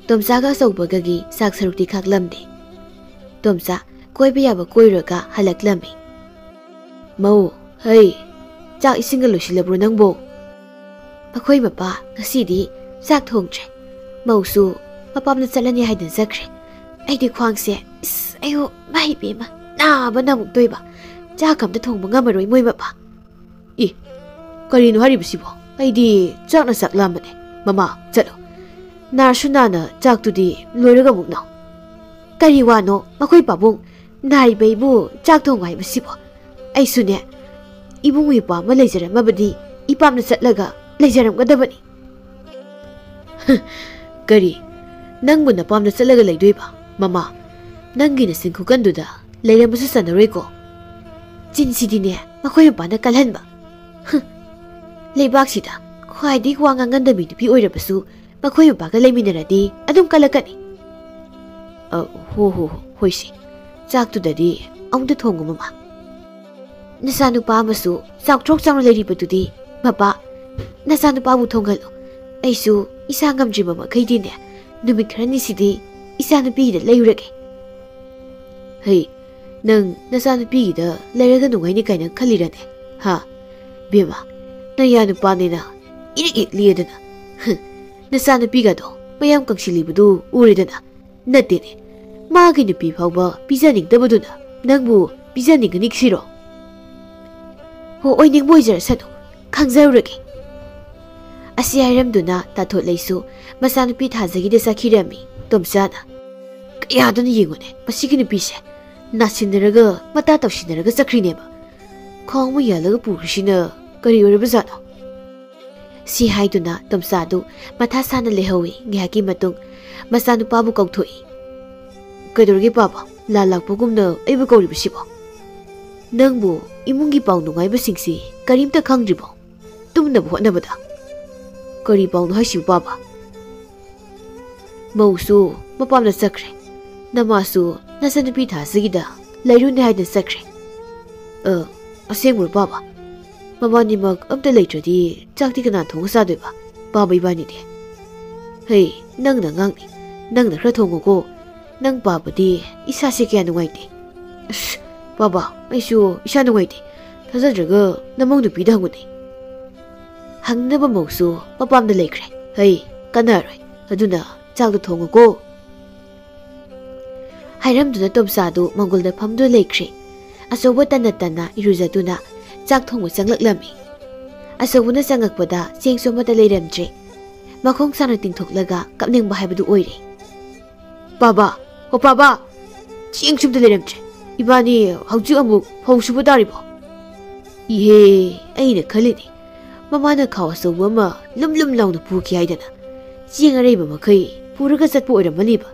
ꯇꯣꯝꯆꯥꯒ ꯑꯆꯧꯕꯒꯒꯤ ꯆꯥꯛ ꯁꯔꯨꯛꯇꯤ ꯈꯥꯛꯂꯝꯗꯦ꯫ ꯇꯣꯝꯆꯥ ꯀꯣꯏꯕ ꯌꯥꯕ ꯀꯣꯏꯔꯨꯔꯒ ꯍꯜꯂꯛꯂꯝꯃꯤ꯫ "ꯃꯧ, ꯍꯩ, ꯆꯥꯛ ꯏꯁꯤꯡꯒ ꯂꯣꯏꯁꯤꯜꯂꯕ꯭ꯔꯣ ꯅꯪꯕꯣ?" "ꯃꯈꯣꯏ ꯃꯄꯥ ꯉꯁꯤꯗꯤ ꯆꯥꯛ ꯊꯣꯡꯗ꯭ꯔꯦ꯫ ꯃꯧꯁꯨ ꯃꯄꯥꯝꯗ ꯆꯠꯂꯅꯤ ꯍꯥꯏꯗꯨꯅ ꯆꯠꯈ꯭ꯔꯦ꯫ ꯑꯩꯗꯤ ꯈ꯭ꯋꯥꯡꯁꯦ, ꯏꯁ, ꯑꯌꯣ, ꯃꯥꯏ ꯄꯦꯝꯃ, ꯅꯥꯕꯅ ꯑꯃꯨꯛ ꯇꯣꯏꯕ꯫ ꯆꯥꯛ ꯑꯝꯇ ꯊꯣꯡꯕ ꯉꯝꯃꯔꯣꯏ ꯃꯣꯏ ꯃꯄꯥ꯫" "ꯏ, ꯀꯔꯤꯅꯣ ꯍꯥꯏꯔꯤꯕꯁꯤꯕꯣ? ꯑꯩꯗꯤ ꯆꯥꯛꯅ ꯆꯥꯛ ꯂꯥꯝꯕꯅꯦ꯫ ꯃꯃꯥ, ꯆꯠꯂꯣ꯫ ꯅꯥꯔꯁꯨ ꯅꯥꯅ ꯆꯥꯛꯇꯨꯗꯤ ꯂꯣꯏꯔꯒ ꯑꯃꯨꯛ ꯅꯥꯎ꯫" "ꯀꯔꯤ ꯋꯥꯅꯣ? ꯃꯈꯣꯏ ꯄꯥꯕꯨꯡ ꯅꯥꯔꯤꯕ ꯑꯩꯕꯨ ꯆꯥꯛ ꯊꯣꯡꯉꯨ ꯍꯥꯏꯕꯁꯤꯕꯣ? ꯑꯩꯁꯨꯅꯦ, ꯏꯕꯨꯡ ꯏꯄ꯭ꯋꯥ ꯑꯃ ꯂꯩꯖꯔꯝꯃꯕꯗꯤ ꯏꯄꯥꯝꯗ ꯆꯠꯂꯒ ꯂꯩꯖꯔꯝꯒꯗꯕꯅꯤ꯫" "ꯀꯔꯤ? ꯅꯪꯕꯨ ꯅꯄꯥꯝꯗ ꯆꯠꯂꯒ ꯂꯩꯗꯣꯏꯕ? ꯃꯃꯥ, ꯅꯪꯒꯤ ꯅꯆꯤꯟ ꯈꯨꯀꯟꯗꯨꯗ ꯂꯩꯔꯝꯕꯁꯨ ꯆꯟꯅꯔꯣꯏꯀꯣ꯫ ꯆꯤꯟꯁꯤꯗꯤꯅꯦ, ꯃꯈꯣꯏ ꯃꯄꯥꯅ ꯀꯜꯍꯟꯕ꯫" "ꯍꯨꯝ, ꯂꯩꯕꯥꯛꯁꯤꯗ ꯈ꯭ꯋꯥꯏꯗꯒꯤ ꯋꯥ ꯉꯥꯡꯒꯟꯗꯕꯤ ꯅꯨꯄꯤ ꯑꯣꯏꯔꯕꯁꯨ ꯃꯈꯣꯏ ꯃꯄꯥꯒ ꯂꯩꯃꯤꯟꯅꯔꯗꯤ ꯑꯗꯨꯝ ꯀꯜꯂꯛꯀꯅꯤ꯫" "ꯑ, ꯍꯣ, ꯍꯣ, ꯍꯣ, ꯍꯣꯏꯁꯦ꯫ ꯆꯥꯛꯇꯨꯗꯗꯤ ꯑꯃꯨꯛꯇ ꯊꯣꯡꯉꯨ, ꯃꯃꯥ꯫ ꯅꯆꯥꯅꯨꯄꯥ ꯑꯃꯁꯨ ꯆꯥꯎꯊ꯭ꯔꯣꯛ ꯆꯥꯎꯅ ꯂꯩꯔꯤꯕꯗꯨꯗꯤ, ꯃꯄꯥ, ꯅꯆꯥꯅꯨꯄꯥꯕꯨ ꯊꯣꯡꯍꯜꯂꯨ꯫ ꯑꯩꯁꯨ ꯏꯁꯥ ꯉꯝꯗ꯭ꯔꯤꯕ ꯃꯈꯩꯗꯤꯅꯦ, ꯅꯨꯃꯤꯠ ꯈꯔꯅꯤꯁꯤꯗꯤ ꯏꯆꯥꯅꯨꯄꯤꯒꯤꯗ ꯂꯩꯔꯨꯔꯒꯦ꯫" "ꯍꯩ, ꯅꯪ ꯅꯆꯥꯅꯨꯄꯤꯒꯤꯗ ꯂꯩꯔꯒ ꯅꯨꯡꯉꯥꯏꯅꯤ ꯀꯥꯏꯅ ꯈꯜꯂꯤꯔꯅꯦ? ꯍꯥ? ꯕꯦꯝꯃ, ꯅꯌꯥ ꯅꯨꯄꯥꯅꯤꯅ ꯏꯔꯤꯛ ꯍꯦꯛ ꯂꯤꯗꯅ꯫ ꯍꯨꯝ, ꯅꯆꯥꯅꯨꯄꯤꯒꯗꯣ ꯃꯌꯥꯝ ꯀꯪꯁꯤꯜꯂꯤꯕꯗꯨ ꯎꯔꯦꯗꯅ꯫ ꯅꯠꯇꯦꯅꯦ, ꯃꯥꯒꯤ ꯅꯨꯄꯤ ꯐꯥꯎꯕ ꯄꯤꯖꯅꯤꯡꯗꯕꯗꯨꯅ ꯅꯪꯕꯨ ꯄꯤꯖꯅꯤꯡꯒꯅꯤ ꯁꯤꯔꯣ?" "ꯍꯣ, ꯑꯣꯏꯅꯤꯡꯕ ꯑꯣꯏꯖꯔꯁꯅꯨ, ꯈꯪꯖꯔꯨꯔꯒꯦ꯫" ꯑꯁꯤ ꯍꯥꯏꯔꯝꯗꯨꯅ ꯇꯥꯊꯣꯠꯂꯩꯁꯨ ꯃꯆꯥꯅꯨꯄꯤ ꯊꯥꯖꯒꯤꯗ ꯆꯠꯈꯤꯔꯝꯃꯤ ꯇꯣꯝꯆꯥꯅ꯫ "ꯀꯌꯥꯗꯅ ꯌꯦꯡꯉꯨꯅꯦ, ꯃꯁꯤꯒꯤ ꯅꯨꯄꯤꯁꯦ ꯅꯥꯁꯤꯟꯅꯔꯒ ꯃꯇꯥ ꯇꯧꯁꯤꯟꯅꯔꯒ ꯆꯠꯈ꯭ꯔꯤꯅꯦꯕ꯫ ꯈꯣꯡ ꯑꯃ ꯌꯥꯜꯂꯒ ꯄꯨꯈ꯭ꯔꯤꯁꯤꯅ ꯀꯔꯤ ꯑꯣꯏꯔꯕꯖꯥꯠꯅꯣ?" ꯁꯤ ꯍꯥꯏꯗꯨꯅ ꯇꯣꯝꯆꯥꯗꯨ ꯃꯊꯥ ꯁꯥꯅ ꯂꯩꯍꯧꯏ꯫ ꯉꯥꯏꯍꯥꯛꯀꯤ ꯃꯇꯨꯡ ꯃꯆꯥꯅꯨꯄꯥꯕꯨ ꯀꯧꯊꯣꯛꯏ꯫ "ꯀꯩꯗꯧꯔꯒꯦ ꯄꯥꯕ? ꯂꯥꯟ ꯂꯥꯛꯄꯒꯨꯝꯅ ꯑꯩꯕꯨ ꯀꯧꯔꯤꯕꯁꯤꯕꯣ? ꯅꯪꯕꯨ ꯏꯃꯨꯡꯒꯤ ꯄꯥꯎ ꯅꯨꯡꯉꯥꯏꯕꯁꯤꯡꯁꯤ ꯀꯔꯤꯝꯇ ꯈꯪꯗ꯭ꯔꯤꯕꯣ? ꯇꯨꯝꯅꯕ ꯍꯣꯠꯅꯕꯗ꯫" "ꯀꯔꯤ ꯄꯥꯎꯅꯣ ꯍꯥꯏꯁꯤꯕꯨ ꯄꯥꯕ?" "ꯃꯧꯁꯨ ꯃꯄꯥꯝꯗ ꯆꯠꯈ꯭ꯔꯦ꯫ ꯅꯃꯥꯁꯨ ꯅꯆꯟꯅꯨꯄꯤ ꯊꯥꯖꯒꯤꯗ ꯂꯩꯔꯨꯅꯦ ꯍꯥꯏꯗꯅ ꯆꯠꯈ꯭ꯔꯦ꯫" "ꯑ, ꯑꯁꯦꯡꯕ꯭ꯔꯣ ꯄꯥꯕ?" ꯃꯕꯥꯅꯤꯃꯛ ꯑꯝꯇ ꯂꯩꯇ꯭ꯔꯗꯤ ꯆꯥꯛꯇꯤ ꯀꯅꯥ ꯊꯣꯡꯉ ꯆꯥꯗꯣꯏꯕ? ꯄꯥꯕ ꯏꯕꯥꯅꯤꯗꯤ꯫ ꯍꯩ, ꯅꯪꯅ ꯉꯥꯡꯅꯤ꯫ ꯅꯪꯅ ꯈꯔ ꯊꯣꯡꯉꯨꯀꯣ꯫ ꯅꯪ ꯄꯥꯕꯗꯤ ꯏꯁꯥꯁꯦ ꯀꯌꯥ ꯅꯨꯡꯉꯥꯏꯇꯦ꯫ ꯑꯁ, ꯄꯥꯕ, ꯑꯩꯁꯨ ꯏꯁꯥ ꯅꯨꯡꯉꯥꯏꯇꯦ꯫ ꯊꯥꯖꯗ꯭ꯔꯒ ꯅꯃꯧ ꯅꯨꯄꯤꯗ ꯍꯪꯉꯨꯅꯦ꯫ ꯍꯪꯅꯕ ꯃꯧꯁꯨ ꯃꯄꯥꯝꯗ ꯂꯩꯈ꯭ꯔꯦ꯫ ꯍꯩ, ꯀꯥꯟꯅꯔꯣꯏ꯫ ꯑꯗꯨꯅ ꯆꯥꯛꯇꯣ ꯊꯣꯡꯉꯨꯀꯣ꯫ ꯍꯥꯏꯔꯝꯗꯨꯅ ꯇꯣꯝꯆꯥꯗꯨ ꯃꯪꯒꯣꯜꯗ ꯐꯝꯗꯨꯅ ꯂꯩꯈ꯭ꯔꯦ꯫ ꯑꯆꯧꯕ ꯇꯟꯅ ꯇꯟꯅ ꯏꯔꯨꯖꯗꯨꯅ ꯆꯥꯛ ꯊꯣꯡꯕ ꯆꯪꯂꯛꯂꯝꯃꯤ꯫ ꯑꯆꯧꯕꯅ ꯆꯪꯉꯛꯄꯗ ꯆꯦꯡꯁꯨ ꯑꯃꯠꯇ ꯂꯩꯔꯝꯗ꯭ꯔꯦ꯫ ꯃꯈꯣꯡ ꯁꯥꯅ ꯇꯤꯡꯊꯣꯛꯂꯒ ꯀꯞꯅꯤꯡꯕ ꯍꯥꯏꯕꯗꯨ ꯑꯣꯏꯔꯦ꯫ "ꯄꯥꯕ, ꯑꯣ ꯄꯥꯕ, ꯆꯦꯡꯁꯨ ꯑꯝꯇ ꯂꯩꯔꯝꯗ꯭ꯔꯦ꯫ ꯏꯕꯥꯅꯤ ꯍꯧꯖꯤꯛ ꯑꯃꯨꯛ ꯐꯧ ꯁꯨꯕ ꯇꯥꯔꯤꯕꯣ?" "ꯏꯍꯦ, ꯑꯩꯅ ꯈꯜꯂꯤꯅꯦ, ꯃꯃꯥꯅ ꯈꯥꯎ ꯑꯆꯧꯕ ꯑꯃ ꯂꯨꯝ ꯂꯨꯝ ꯂꯥꯎꯅ ꯄꯨꯈꯤ ꯍꯥꯏꯗꯅ꯫ ꯆꯦꯡ ꯑꯔꯩꯕ ꯃꯈꯩ ꯄꯨꯔꯒ ꯆꯠꯄ ꯑꯣꯏꯔꯝꯃꯅꯤꯕ꯫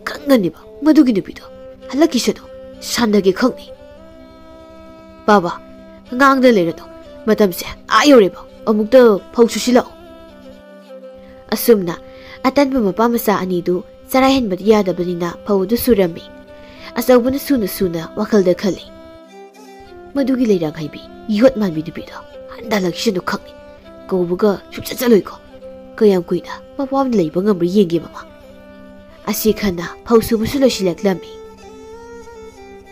ꯈꯪꯒꯅꯤꯕ ꯃꯗꯨꯒꯤ ꯅꯨꯄꯤꯗꯣ꯫ ꯍꯜꯂꯛꯈꯤꯁꯅꯨ, ꯁꯥꯟꯅꯒꯦ ꯈꯪꯅꯤ꯫ ꯄꯥꯕ, ꯉꯥꯡꯗ ꯂꯩꯔꯅꯨ꯫ ꯃꯇꯝꯁꯦ ꯑꯥ ꯌꯧꯔꯦꯕ꯫ ꯑꯃꯨꯛꯇ ꯐꯧ ꯁꯨꯁꯤꯜꯂꯛꯑꯣ꯫" ꯑꯁꯨꯝꯅ ꯑꯇꯟꯕ ꯃꯄꯥ ꯃꯆꯥ ꯑꯅꯤꯗꯨ ꯆꯔꯥ ꯍꯦꯟꯕꯗꯤ ꯌꯥꯗꯕꯅꯤꯅ ꯐꯧ ꯑꯗꯨ ꯁꯨꯔꯝꯃꯤ꯫ ꯑꯆꯧꯕꯅ ꯁꯨꯅ ꯁꯨꯅ ꯋꯥꯈꯜꯗ ꯈꯜꯂꯤ, "ꯃꯗꯨꯒꯤ ꯂꯩꯔꯥꯡ ꯍꯩꯕꯤ, ꯌꯣꯠ ꯃꯥꯟꯕꯤ ꯅꯨꯄꯤꯗꯣ ꯍꯟꯊꯂꯛꯁꯅꯨ ꯈꯪꯅꯤ꯫ ꯀꯧꯕꯒ ꯁꯨꯡꯆꯠ ꯆꯠꯂꯣꯏꯀꯣ꯫ ꯀꯌꯥꯝ ꯀꯨꯏꯅ ꯃꯄꯥꯝꯗ ꯂꯩꯕ ꯉꯝꯕ꯭ꯔꯥ ꯌꯦꯡꯒꯦ ꯃꯃꯥ꯫" ꯑꯁꯤ ꯈꯟꯅ ꯐꯧ ꯁꯨꯕꯁꯨ ꯂꯣꯏꯁꯤꯜꯂꯛꯂꯝꯃꯤ꯫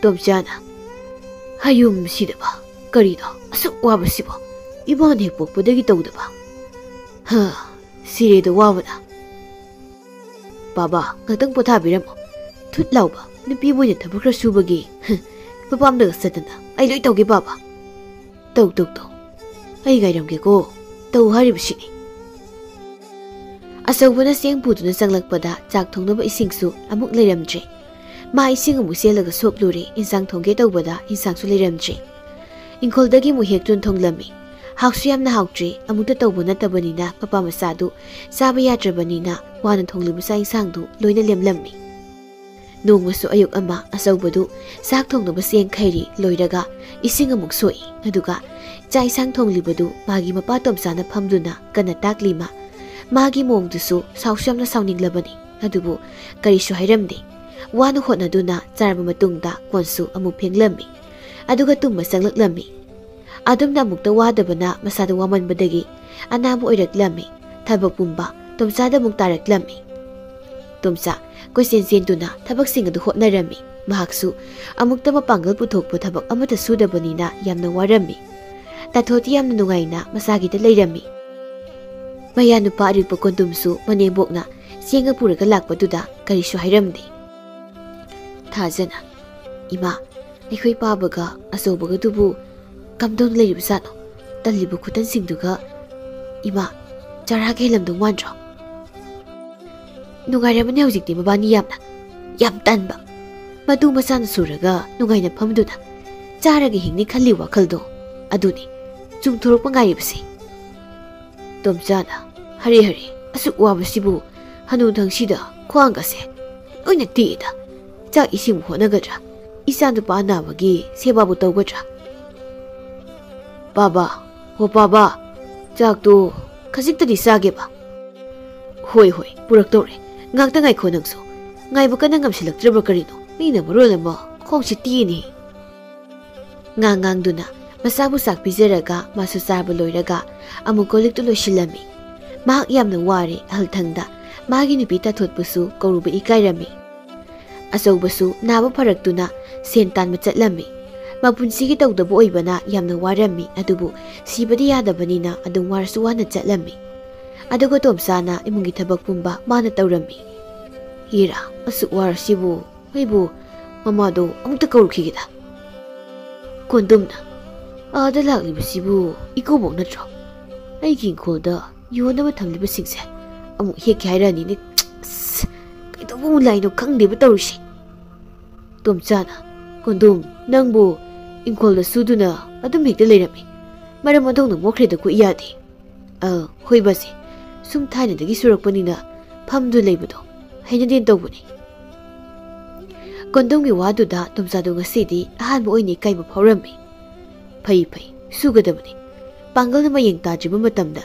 ꯇꯣꯝꯆꯥꯅ, "ꯍꯌꯨꯝ ꯁꯤꯗꯕ, ꯀꯔꯤꯅꯣ ꯑꯁꯨꯛ ꯋꯥꯕꯁꯤꯕꯣ? ꯏꯃꯥꯅ ꯍꯦꯛ ꯄꯣꯛꯄꯗꯒꯤ ꯇꯧꯗꯕ꯫ ꯍ, ꯁꯤꯔꯦꯗ ꯋꯥꯕꯅ꯫" "ꯄꯥꯕ, ꯉꯥꯛꯇꯪ ꯄꯣꯊꯥꯕꯤꯔꯝꯃꯣ꯫ ꯊꯨꯠ ꯂꯥꯎꯕ ꯅꯨꯄꯤꯕꯨ ꯑꯣꯏꯅ ꯊꯕꯛ ꯈꯔ ꯁꯨꯕꯒꯤ, ꯍ, ꯃꯄꯥꯝꯗꯒ ꯆꯠꯇꯅ꯫ ꯑꯩ ꯂꯣꯏ ꯇꯧꯒꯦ, ꯄꯥꯕ꯫" "ꯇꯧ, ꯇꯧ, ꯇꯧ꯫ ꯑꯩ ꯉꯥꯏꯔꯝꯒꯦꯀꯣ꯫ ꯇꯧ ꯍꯥꯏꯔꯤꯕꯁꯤꯅꯤ꯫" ꯑꯆꯧꯕꯅ ꯆꯦꯡ ꯄꯨꯗꯨꯅ ꯆꯪꯂꯛꯄꯗ ꯆꯥꯛ ꯊꯣꯡꯅꯕ ꯏꯁꯤꯡꯁꯨ ꯑꯃꯨꯛ ꯂꯩꯔꯝꯗ꯭ꯔꯦ꯫ ꯃꯥ ꯏꯁꯤꯡ ꯑꯃꯨꯛ ꯆꯦꯜꯂꯒ ꯁꯣꯛꯂꯨꯔꯦ, ꯏꯟꯁꯥꯡ ꯊꯣꯡꯒꯦ ꯇꯧꯕꯗ ꯏꯟꯁꯥꯡꯁꯨ ꯂꯩꯔꯝꯗ꯭ꯔꯦ꯫ ꯏꯪꯈꯣꯜꯗꯒꯤ ꯑꯃꯨꯛ ꯍꯦꯛꯇꯨꯅ ꯊꯣꯡꯂꯝꯃꯤ꯫ ꯍꯥꯎꯁꯨ ꯌꯥꯝꯅ ꯍꯥꯎꯇ꯭ꯔꯦ, ꯑꯃꯨꯛꯇ ꯇꯧꯕ ꯅꯠꯇꯕꯅꯤꯅ ꯃꯄꯥ ꯃꯆꯥꯗꯨ ꯆꯥꯕ ꯌꯥꯗ꯭ꯔꯕꯅꯤꯅ ꯋꯥꯅ ꯊꯣꯡꯂꯤꯕ ꯆꯥꯛ ꯏꯟꯁꯥꯡꯗꯨ ꯂꯣꯏꯅ ꯂꯦꯝꯂꯝꯃꯤ꯫ ꯅꯣꯡꯃꯁꯨ ꯑꯌꯨꯛ ꯑꯃ ꯑꯆꯧꯕꯗꯨ ꯆꯥꯛ ꯊꯣꯡꯅꯕ ꯆꯦꯡ ꯈꯩꯔꯤ ꯂꯣꯏꯔꯒ ꯏꯁꯤꯡ ꯑꯃꯨꯛ ꯁꯣꯛꯏ꯫ ꯑꯗꯨꯒ ꯆꯥꯛ ꯏꯟꯁꯥꯡ ꯊꯣꯡꯂꯤꯕꯗꯨ ꯃꯥꯒꯤ ꯃꯄꯥ ꯇꯣꯝꯆꯥꯅ ꯐꯝꯗꯨꯅ ꯀꯟꯅ ꯇꯥꯛꯂꯤ꯫ ꯃꯥ ꯃꯥꯒꯤ ꯃꯑꯣꯡꯗꯨꯁꯨ ꯁꯥꯎꯁꯨ ꯌꯥꯝꯅ ꯁꯥꯎꯅꯤꯡꯂꯕꯅꯤ꯫ ꯑꯗꯨꯕꯨ ꯀꯔꯤꯁꯨ ꯍꯥꯏꯔꯝꯗꯦ꯫ ꯋꯥꯅ ꯍꯣꯠꯅꯗꯨꯅ ꯆꯥꯔꯕ ꯃꯇꯨꯡꯗ ꯀꯣꯟꯁꯨ ꯑꯃꯨꯛ ꯐꯦꯡꯂꯝꯃꯤ꯫ ꯑꯗꯨꯒ ꯇꯨꯝꯕ ꯆꯪꯂꯛꯂꯝꯃꯤ꯫ ꯑꯗꯨꯝꯅ ꯑꯃꯨꯛꯇ ꯋꯥꯗꯕꯅ ꯃꯁꯥꯗ ꯋꯥꯃꯟꯕꯗꯒꯤ ꯑꯅꯥꯕ ꯑꯣꯏꯔꯛꯂꯝꯃꯤ꯫ ꯊꯕꯛ ꯄꯨꯝꯕ ꯇꯣꯝꯆꯥꯗ ꯑꯃꯨꯛ ꯇꯥꯔꯛꯂꯝꯃꯤ꯫ ꯇꯣꯝꯆꯥ ꯀꯣꯏꯆꯦꯟ ꯆꯦꯟꯗꯨꯅ ꯊꯕꯛꯁꯤꯡ ꯑꯗꯨ ꯍꯣꯠꯅꯔꯝꯃꯤ꯫ ꯃꯍꯥꯛꯁꯨ ꯑꯃꯨꯛꯇ ꯃꯄꯥꯡꯒꯜ ꯄꯨꯊꯣꯛꯄ ꯊꯕꯛ ꯑꯃꯠꯇ ꯁꯨꯗꯕꯅꯤꯅ ꯌꯥꯝꯅ ꯋꯥꯔꯝꯃꯤ꯫ ꯇꯥꯊꯣꯠꯇꯤ ꯌꯥꯝꯅ ꯅꯨꯡꯉꯥꯏꯅ ꯃꯁꯥꯒꯤꯗ ꯂꯩꯔꯝꯃꯤ꯫ ꯃꯌꯥ ꯅꯨꯄꯥ ꯑꯔꯤꯛꯄ ꯀꯣꯟꯗꯨꯝꯁꯨ ꯃꯅꯦꯝꯕꯣꯛꯅ ꯆꯦꯡꯒ ꯄꯨꯔꯒ ꯂꯥꯛꯄꯗꯨꯗ ꯀꯔꯤꯁꯨ ꯍꯥꯏꯔꯝꯗꯦ꯫ ꯊꯥꯖꯅ, "ꯏꯃꯥ, ꯑꯩꯈꯣꯏ ꯄꯥꯕꯒ ꯑꯆꯧꯕꯒꯗꯨꯕꯨ ꯀꯝꯗꯧꯅ ꯂꯩꯔꯤꯕꯖꯥꯠꯅꯣ? ꯇꯜꯂꯤꯕ ꯈꯨꯇꯟꯁꯤꯡꯗꯨꯒ꯫ ꯏꯃꯥ, ꯆꯔꯥꯒ ꯍꯦꯜꯂꯝꯗꯧ ꯃꯥꯟꯗ꯭ꯔꯣ?" "ꯅꯨꯡꯉꯥꯏꯔꯝꯃꯅꯤ ꯍꯧꯖꯤꯛꯇꯤ ꯃꯕꯥꯅꯤ ꯌꯥꯝꯅ꯫ ꯌꯥꯝ ꯇꯟꯕ꯫ ꯃꯇꯨ ꯃꯆꯥꯅ ꯁꯨꯔꯒ ꯅꯨꯡꯉꯥꯏꯅ ꯐꯝꯗꯨꯅ ꯆꯥꯔꯒ ꯍꯤꯡꯅꯤ ꯈꯜꯂꯤ ꯋꯥꯈꯜꯗꯣ꯫ ꯑꯗꯨꯅꯤ ꯆꯨꯝꯊꯣꯔꯛꯄ ꯉꯥꯏꯔꯤꯕꯁꯦ꯫" ꯇꯣꯝꯆꯥꯅ, "ꯍꯔꯦ ꯍꯔꯦ, ꯑꯁꯨꯛ ꯋꯥꯕꯁꯤꯕꯨ ꯍꯅꯨꯊꯪꯁꯤꯗ ꯈ꯭ꯋꯥꯡꯒꯁꯦ ꯂꯣꯏꯅ ꯇꯦꯛꯑꯦꯗ꯫ ꯆꯥꯛ ꯏꯁꯤꯡꯕꯨ ꯍꯣꯠꯅꯒꯗ꯭ꯔꯥ? ꯏꯆꯥ ꯅꯨꯄꯥ ꯑꯅꯥꯕꯒꯤ ꯁꯦꯕꯥꯕꯨ ꯇꯧꯒꯗ꯭ꯔꯥ?" "ꯄꯥꯕ, ꯍꯣ ꯄꯥꯕ, ꯆꯥꯛꯇꯣ ꯈꯖꯤꯛꯇꯗꯤ ꯆꯥꯒꯦꯕ꯫" "ꯍꯣꯏ ꯍꯣꯏ, ꯄꯨꯔꯛꯇꯧꯔꯦ꯫ ꯉꯥꯛꯇ ꯉꯥꯏꯈꯣ ꯅꯪꯁꯨ꯫ ꯉꯥꯏꯕ ꯀꯟꯅ ꯉꯝꯁꯤꯜꯂꯛꯇ꯭ꯔꯕ ꯀꯔꯤꯅꯣ? ꯃꯤꯅ ꯃꯔꯣꯜ ꯑꯃ ꯈꯣꯡꯁꯦ ꯇꯦꯛꯏꯅꯦ꯫" ꯉꯥꯡ ꯉꯥꯡꯗꯨꯅ ꯃꯆꯥꯕꯨ ꯆꯥꯛ ꯄꯤꯖꯔꯒ ꯃꯥꯁꯨ ꯆꯥꯕ ꯂꯣꯏꯔꯒ ꯑꯃꯨꯛ ꯀꯣꯜ ꯂꯤꯛꯇꯨ ꯂꯣꯏꯁꯤꯜꯂꯝꯃꯤ꯫ ꯃꯍꯥꯛ ꯌꯥꯝꯅ ꯋꯥꯔꯦ꯫ ꯑꯍꯜꯊꯪꯗ ꯃꯥꯒꯤ ꯅꯨꯄꯤ ꯇꯥꯊꯣꯠꯄꯨꯁꯨ ꯀꯧꯔꯨꯕ ꯏꯀꯥꯏꯔꯝꯃꯤ꯫ ꯑꯆꯧꯕꯁꯨ ꯅꯥꯕ ꯐꯔꯛꯇꯨꯅ ꯁꯦꯟ ꯇꯥꯟꯕ ꯆꯠꯂꯝꯃꯤ꯫ ꯃꯄꯨꯟꯁꯤꯒꯤ ꯇꯧꯗꯕ ꯑꯣꯏꯕꯅ ꯌꯥꯝꯅ ꯋꯥꯔꯝꯃꯤ, ꯑꯗꯨꯕꯨ ꯁꯤꯕꯗꯤ ꯌꯥꯗꯕꯅꯤꯅ ꯑꯗꯨꯝ ꯋꯥꯔꯁꯨ ꯋꯥꯅ ꯆꯠꯂꯝꯃꯤ꯫ ꯑꯗꯨꯒ ꯇꯣꯝꯆꯥꯅ ꯏꯃꯨꯡꯒꯤ ꯊꯕꯛ ꯄꯨꯝꯕ ꯃꯥꯅ ꯇꯧꯔꯝꯃꯤ꯫ "ꯍꯤꯔꯥ, ꯑꯁꯨꯛ ꯋꯥꯔꯁꯤꯕꯨ ꯑꯩꯕꯨ ꯃꯃꯥꯗꯣ ꯑꯃꯨꯛꯇ ꯀꯧꯔꯨꯈꯤꯒꯦꯗ꯫" ꯀꯣꯟꯗꯨꯝꯅ, "ꯑꯥꯗ ꯂꯥꯛꯂꯤꯕꯁꯤꯕꯨ ꯏꯀꯨꯕꯣꯛ ꯅꯠꯇ꯭ꯔꯣ? ꯑꯩꯒꯤ ꯏꯪꯈꯣꯜꯗ ꯌꯣꯟꯅꯕ ꯊꯝꯂꯤꯕꯁꯤꯡꯁꯦ ꯑꯃꯨꯛ ꯍꯦꯛꯀꯦ ꯍꯥꯏꯔꯛꯑꯅꯤꯅꯦ꯫ ꯑꯁ, ꯀꯩꯗꯧꯕ ꯂꯥꯏꯅꯣ ꯈꯪꯗꯦꯕ ꯇꯧꯔꯤꯁꯦ꯫" ꯇꯣꯝꯆꯥꯅ, "ꯀꯣꯟꯗꯨꯝ, ꯅꯪꯕꯨ ꯏꯪꯈꯣꯜꯗ ꯁꯨꯗꯨꯅ ꯑꯗꯨꯝ ꯍꯦꯛꯇ ꯂꯩꯔꯝꯃꯤ꯫ ꯃꯔꯝ ꯑꯣꯟꯊꯣꯛꯅ ꯃꯣꯠꯈ꯭ꯔꯦꯗ ꯀꯨꯏ ꯌꯥꯗꯦ꯫" "ꯑ, ꯍꯣꯏ ꯕꯥꯁꯤ, ꯁꯨꯝ ꯊꯥꯏꯅꯗꯒꯤ ꯁꯨꯔꯛꯄꯅꯤꯅ ꯐꯝꯗꯨ ꯂꯩꯕꯗꯣ ꯍꯩꯅꯗꯦꯅ ꯇꯧꯕꯅꯤ꯫" ꯀꯣꯟꯗꯨꯝꯒꯤ ꯋꯥꯗꯨꯗ ꯇꯣꯝꯆꯥꯗꯣ ꯉꯁꯤꯗꯤ ꯑꯍꯥꯟꯕ ꯑꯣꯏꯅ ꯏꯀꯥꯏꯕ ꯐꯥꯎꯔꯝꯃꯤ꯫ "ꯐꯩ ꯐꯩ, ꯁꯨꯒꯗꯕꯅꯤ꯫ ꯄꯥꯡꯒꯜꯅ ꯃꯌꯦꯡ ꯇꯥꯗ꯭ꯔꯤꯕ ꯃꯇꯝꯗ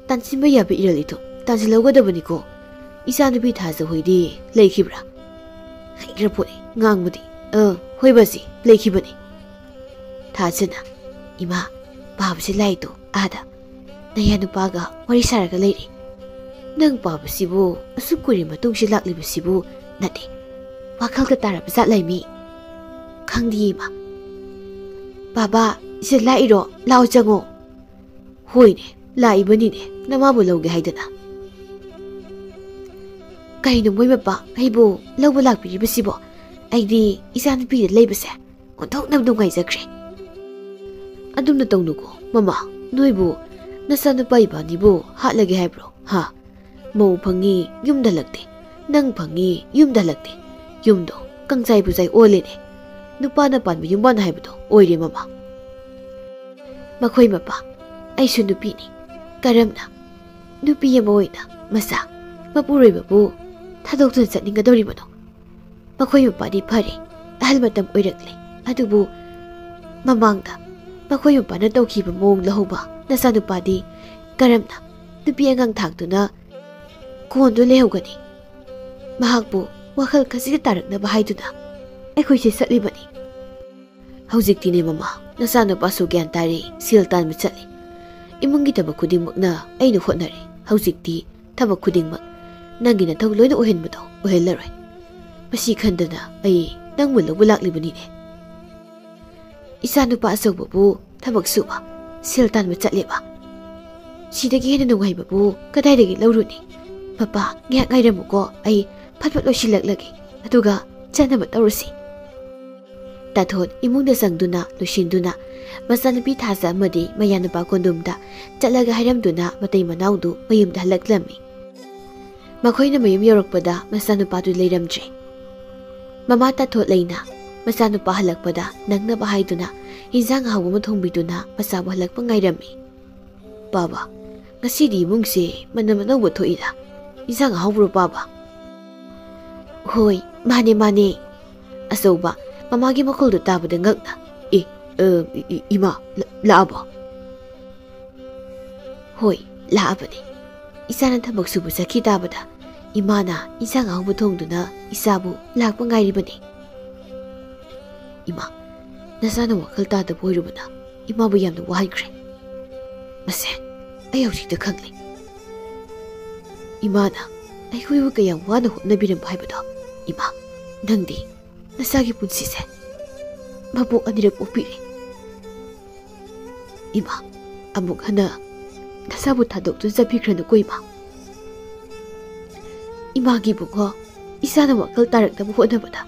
ꯇꯥꯟꯁꯤꯟꯕ ꯌꯥꯕ ꯏꯔꯜ ꯏꯊꯨꯝ ꯇꯥꯟꯁꯤꯜꯍꯧꯒꯗꯕꯅꯤꯀꯣ꯫ ꯏꯆꯥꯅꯨꯄꯤ ꯊꯥꯖ ꯍꯣꯏꯗꯤ ꯂꯩꯈꯤꯕ꯭ꯔꯥ?" "ꯍꯩꯈ꯭ꯔ ꯄꯣꯠꯅꯤ ꯉꯥꯡꯕꯗꯤ꯫ ꯑ, ꯍꯣꯏ ꯕꯥꯁꯤ, ꯂꯩꯈꯤꯕꯅꯤ꯫" ꯊꯥꯖꯅ, "ꯏꯃꯥ, ꯄꯥꯕꯁꯤ ꯂꯥꯏꯗꯣ ꯑꯥꯗ ꯅꯌꯥ ꯅꯨꯄꯥꯒ ꯋꯥꯔꯤ ꯁꯥꯔꯒ ꯂꯩꯔꯦ꯫ ꯅꯪ ꯄꯥꯕꯁꯤꯕꯨ ꯑꯁꯨꯛ ꯀꯨꯏꯔ ꯃꯇꯨꯡꯁꯤ ꯂꯥꯛꯂꯤꯕꯁꯤꯕꯨ ꯅꯠꯇꯦ꯫ ꯋꯥꯈꯜꯒ ꯇꯥꯔꯕ ꯖꯥꯠ ꯂꯩꯃꯤ꯫ ꯈꯪꯗꯦ ꯏꯃꯥ꯫ "ꯕꯥꯕꯥ, ꯁꯤꯗ ꯂꯥꯛꯏꯔꯣ? ꯂꯥꯛꯑꯣ ꯆꯪꯉꯣ꯫" "ꯍꯣꯏꯅꯦ, ꯂꯥꯛꯏꯕꯅꯤꯅꯦ, ꯅꯃꯥꯕꯨ ꯂꯧꯒꯦ ꯍꯥꯏꯗꯅ꯫" "ꯀꯩꯅꯣ ꯃꯣꯏ ꯃꯄꯥ ꯑꯩꯕꯨ ꯂꯧꯕ ꯂꯥꯛꯄꯤꯔꯤꯕꯁꯤꯕꯣ? ꯑꯩꯗꯤ ꯏꯆꯥꯅꯨꯄꯤꯗ ꯂꯩꯕꯁꯦ ꯑꯣꯟꯊꯣꯛꯅ ꯅꯨꯡꯉꯥꯏꯖꯈ꯭ꯔꯦ꯫" "ꯑꯗꯨꯝꯅ ꯇꯧꯅꯨꯀꯣ ꯃꯃꯥ, ꯅꯣꯏꯕꯨ ꯅꯆꯥꯅꯨꯄꯥ ꯏꯕꯥꯅꯤꯕꯨ ꯍꯥꯠꯂꯒꯦ ꯍꯥꯏꯕ꯭ꯔꯣ? ꯍꯥ? ꯃꯧ ꯐꯪꯉꯤ, ꯌꯨꯝꯗ ꯍꯜꯂꯛꯇꯦ꯫ ꯅꯪ ꯐꯪꯉꯤ, ꯌꯨꯝꯗ ꯍꯜꯂꯛꯇꯦ꯫ ꯌꯨꯝꯗꯣ ꯀꯪꯖꯥꯏ ꯕꯨꯖꯥꯏ ꯑꯣꯜꯂꯦꯅꯦ꯫ ꯅꯨꯄꯥꯅ ꯄꯥꯟꯕ ꯌꯨꯝꯕꯥꯟ ꯍꯥꯏꯕꯗꯣ ꯑꯣꯏꯔꯦ ꯃꯃꯥ꯫" "ꯃꯈꯣꯏ ꯃꯄꯥ, ꯑꯩꯁꯨ ꯅꯨꯄꯤꯅꯤ꯫ ꯀꯔꯝꯅ ꯅꯨꯄꯤ ꯑꯃ ꯑꯣꯏꯅ ꯃꯆꯥ ꯃꯄꯨꯔꯣꯏꯕꯕꯨ ꯊꯥꯗꯣꯛꯇꯨꯅ ꯆꯠꯅꯤꯡꯒꯗꯧꯔꯤꯕꯅꯣ? ꯃꯈꯣꯏ ꯃꯄꯥꯗꯤ ꯐꯔꯦ, ꯑꯍꯜ ꯃꯇꯝ ꯑꯣꯏꯔꯛꯂꯦ꯫ ꯑꯗꯨꯕꯨ ꯃꯃꯥꯡꯗ ꯃꯈꯣꯏ ꯃꯄꯥꯅ ꯇꯧꯈꯤꯕ ꯃꯑꯣꯡ ꯂꯧꯍꯧꯕ ꯅꯆꯥꯅꯨꯄꯥꯗꯤ ꯀꯔꯝꯅ ꯅꯨꯄꯤ ꯑꯉꯥꯡ ꯊꯥꯛꯇꯨꯅ ꯀꯣꯟꯗꯨ ꯂꯩꯍꯧꯒꯅꯤ? ꯃꯍꯥꯛꯄꯨ ꯋꯥꯈꯜ ꯈꯖꯤꯛꯇ ꯇꯥꯔꯛꯅꯕ ꯍꯥꯏꯗꯨꯅ ꯑꯩꯈꯣꯏꯁꯦ ꯆꯠꯂꯤꯕꯅꯤ꯫" "ꯍꯧꯖꯤꯛꯇꯤꯅꯦ ꯃꯃꯥ, ꯅꯆꯥꯅꯨꯄꯥꯁꯨ ꯒ꯭ꯌꯥꯟ ꯇꯥꯔꯦ, ꯁꯦꯜ ꯇꯥꯟꯕ ꯆꯠꯂꯦ꯫ ꯏꯃꯨꯡꯒꯤ ꯊꯕꯛ ꯈꯨꯗꯤꯡꯃꯛꯅ ꯑꯩꯅ ꯍꯣꯠꯅꯔꯦ꯫ ꯍꯧꯖꯤꯛꯇꯤ ꯊꯕꯛ ꯈꯨꯗꯤꯡꯃꯛ ꯅꯪꯒꯤ ꯅꯊꯧ ꯂꯣꯏꯅ ꯑꯣꯏꯍꯟꯕꯗꯣ ꯑꯣꯏꯍꯜꯂꯔꯣꯏ꯫ ꯃꯁꯤ ꯈꯟꯗꯅ ꯑꯩ ꯅꯪꯕꯨ ꯂꯧꯕ ꯂꯥꯛꯂꯤꯕꯅꯤꯅꯦ꯫" "ꯏꯆꯥꯅꯨꯄꯥ ꯑꯆꯧꯕꯕꯨ ꯊꯕꯛ ꯁꯨꯕ, ꯁꯦꯜ ꯇꯥꯟꯕ ꯆꯠꯂꯦꯕ꯫ ꯁꯤꯗꯒꯤ ꯍꯦꯟꯅ ꯅꯨꯡꯉꯥꯏꯕꯕꯨ ꯀꯗꯥꯏꯗꯒꯤ ꯂꯧꯔꯨꯅꯤ? ꯃꯄꯥ, ꯉꯥꯏꯍꯥꯛ ꯉꯥꯏꯔꯝꯃꯨꯀꯣ, ꯑꯩ ꯐꯠ ꯐꯠ ꯂꯣꯏꯁꯤꯜꯂꯛꯂꯒꯦ, ꯑꯗꯨꯒ ꯆꯠꯅꯕ ꯇꯧꯔꯁꯤ꯫" ꯇꯥꯊꯣꯠ ꯏꯃꯨꯡꯗ ꯆꯪꯗꯨꯅ ꯂꯣꯏꯁꯤꯟꯗꯨꯅ ꯃꯆꯥꯅꯨꯄꯤ ꯊꯥꯖ ꯑꯃꯗꯤ ꯃꯌꯥꯅꯨꯄꯥ ꯀꯣꯟꯗꯨꯝꯗ ꯆꯠꯂꯒ ꯍꯥꯏꯔꯝꯗꯨꯅ ꯃꯇꯩ ꯃꯅꯥꯎꯗꯨ ꯃꯌꯨꯝꯗ ꯍꯜꯂꯛꯂꯝꯃꯤ꯫ ꯃꯈꯣꯏꯅ ꯃꯌꯨꯝ ꯌꯧꯔꯛꯄꯗ ꯃꯆꯥꯅꯨꯄꯥꯗꯨ ꯂꯩꯔꯝꯗ꯭ꯔꯦ꯫ ꯃꯃꯥ ꯇꯥꯊꯣꯠ ꯂꯩꯅ ꯃꯆꯥꯅꯨꯄꯥ ꯍꯜꯂꯛꯄꯗ ꯅꯪꯅꯕ ꯍꯥꯏꯗꯨꯅ ꯏꯟꯖꯥꯡ ꯑꯍꯥꯎꯕ ꯑꯃ ꯊꯣꯡꯕꯤꯗꯨꯅ ꯃꯆꯥꯕꯨ ꯍꯜꯂꯛꯄ ꯉꯥꯏꯔꯝꯃꯤ꯫ "ꯄꯥꯕ, ꯉꯁꯤꯗꯤ ꯏꯃꯨꯡꯁꯦ ꯃꯅꯝ ꯑꯅꯧꯕ ꯊꯣꯛꯏꯗ꯫ ꯏꯟꯖꯥꯡ ꯑꯍꯥꯎꯕ꯭ꯔꯣ ꯄꯥꯕ?" "ꯍꯣꯏ, ꯃꯥꯅꯦ, ꯃꯥꯅꯦ꯫" ꯑꯆꯧꯕ ꯃꯃꯥꯒꯤ ꯃꯈꯣꯜꯗꯨ ꯇꯥꯕꯗ ꯉꯛꯅ, "ꯑꯦ, ꯑ, ꯏ-, ꯏ-, ꯏꯃꯥ, ꯂ-, ꯂꯥꯛꯑꯕꯣ?" "ꯍꯣꯏ, ꯂꯥꯛꯑꯕꯅꯦ꯫ ꯏꯆꯥꯅ ꯊꯕꯛ ꯁꯨꯕ ꯆꯠꯈꯤ ꯇꯥꯕꯗ ꯏꯃꯥꯅ ꯏꯟꯁꯥꯡ ꯑꯍꯥꯎꯕ ꯊꯣꯡꯗꯨꯅ ꯏꯆꯥꯕꯨ ꯂꯥꯛꯄ ꯉꯥꯏꯔꯤꯕꯅꯦ꯫" "ꯏꯃꯥ, ꯅꯆꯥꯅ ꯋꯥꯈꯜ ꯇꯥꯗꯕ ꯑꯣꯏꯔꯨꯕꯅ ꯏꯃꯥꯕꯨ ꯌꯥꯝꯅ ꯋꯥꯍꯟꯈ꯭ꯔꯦ꯫ ꯃꯁꯦ ꯑꯩ ꯍꯧꯖꯤꯛꯇ ꯈꯪꯂꯦ꯫ ꯏꯃꯥꯅ ꯑꯩꯈꯣꯏꯕꯨ ꯀꯌꯥꯝ ꯋꯥꯅ ꯍꯣꯠꯅꯕꯤꯔꯝꯕ ꯍꯥꯏꯕꯗꯣ꯫ ꯏꯃꯥ, ꯅꯪꯗꯤ ꯅꯆꯥꯒꯤ ꯄꯨꯟꯁꯤꯁꯦ ꯃꯄꯣꯛ ꯑꯅꯤꯔꯛ ꯄꯣꯛꯄꯤꯔꯦ꯫ ꯏꯃꯥ, ꯑꯃꯨꯛ ꯍꯟꯅ ꯅꯁꯥꯕꯨ ꯊꯥꯗꯣꯛꯇꯨꯅ ꯆꯠꯄꯤꯈ꯭ꯔꯅꯨꯀꯣ ꯏꯃꯥ꯫ ꯏꯃꯥꯒꯤ ꯏꯕꯨꯡꯉꯣ, ꯏꯆꯥꯅ ꯋꯥꯈꯜ ꯇꯥꯔꯛꯅꯕ ꯍꯣꯠꯅꯕꯗ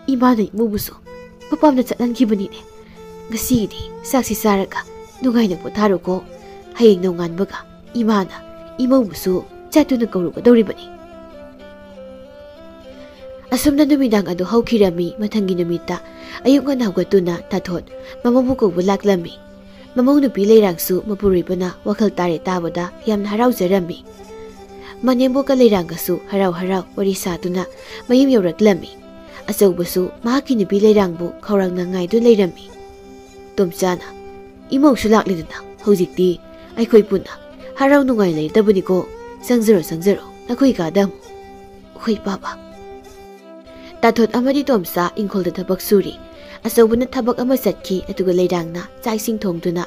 ꯏꯃꯥꯅ ꯏꯃꯧꯕꯨꯁꯨ ꯃꯄꯥꯝꯗ ꯆꯠꯍꯟꯈꯤꯕꯅꯤꯅꯦ꯫ ꯉꯁꯤꯒꯤꯗꯤ ꯆꯥꯛꯁꯤ ꯆꯥꯔꯒ ꯅꯨꯡꯉꯥꯏꯅ ꯄꯣꯊꯥꯔꯣꯀꯣ꯫ ꯍꯌꯦꯡ ꯅꯣꯡꯉꯥꯟꯕꯒ ꯏꯃꯥꯅ ꯏꯃꯧꯕꯨꯁꯨ ꯆꯠꯇꯨꯅ ꯀꯧꯔꯨꯒꯗꯧꯔꯤꯕꯅꯤ꯫ ꯑꯁꯨꯝꯅ ꯅꯨꯃꯤꯗꯥꯡ ꯑꯗꯨ ꯍꯧꯈꯤꯔꯝꯃꯤ꯫ ꯃꯊꯪꯒꯤ ꯅꯨꯃꯤꯠꯇ ꯑꯌꯨꯛ ꯉꯟꯅ ꯍꯧꯒꯠꯇꯨꯅ ꯇꯥꯊꯣꯠ ꯃꯃꯧꯕꯨ ꯀꯧꯕ ꯂꯥꯛꯂꯝꯃꯤ꯫ ꯃꯃꯧ ꯅꯨꯄꯤ ꯂꯩꯔꯥꯡꯁꯨ ꯃꯄꯨꯔꯣꯏꯕꯅ ꯋꯥꯈꯜ ꯇꯥꯔꯦ ꯇꯥꯕꯗ ꯌꯥꯝꯅ ꯍꯔꯥꯎꯖꯔꯝꯃꯤ꯫ ꯃꯅꯦꯝꯕꯣꯛꯀ ꯂꯩꯔꯥꯡꯒꯁꯨ ꯍꯔꯥꯎ ꯍꯔꯥꯎ ꯋꯥꯔꯤ ꯁꯥꯗꯨꯅ ꯃꯌꯨꯝ ꯌꯧꯔꯛꯂꯝꯃꯤ꯫ ꯑꯆꯧꯕꯁꯨ ꯃꯍꯥꯛꯀꯤ ꯅꯨꯄꯤ ꯂꯩꯔꯥꯡꯕꯨ ꯈꯧꯔꯥꯡꯅ ꯉꯥꯏꯗꯨꯅ ꯂꯩꯔꯝꯃꯤ꯫ ꯇꯣꯝꯆꯥꯅ, "ꯏꯃꯧꯁꯨ ꯂꯥꯛꯂꯤꯗꯅ, ꯍꯧꯖꯤꯛꯇꯤ ꯑꯩꯈꯣꯏ ꯄꯨꯟꯅ ꯍꯔꯥꯎ ꯅꯨꯡꯉꯥꯏ ꯂꯩꯔꯗꯕꯅꯤꯀꯣ꯫ ꯆꯪꯖꯔꯣ, ꯆꯪꯖꯔꯣ, ꯅꯈꯣꯏ ꯀꯥꯗ ꯑꯃꯨꯛ꯫ ꯍꯣꯏ, ꯄꯥꯕ꯫" ꯇꯥꯊꯣꯠ ꯑꯃꯗꯤ ꯇꯣꯝꯆꯥ ꯏꯪꯈꯣꯜꯗ ꯊꯕꯛ ꯁꯨꯔꯤ꯫ ꯑꯆꯧꯕꯅ ꯊꯕꯛ ꯑꯃ ꯆꯠꯈꯤ, ꯑꯗꯨꯒ ꯂꯩꯔꯥꯡꯅ ꯆꯥꯛ ꯏꯁꯤꯡ ꯊꯣꯡꯗꯨꯅ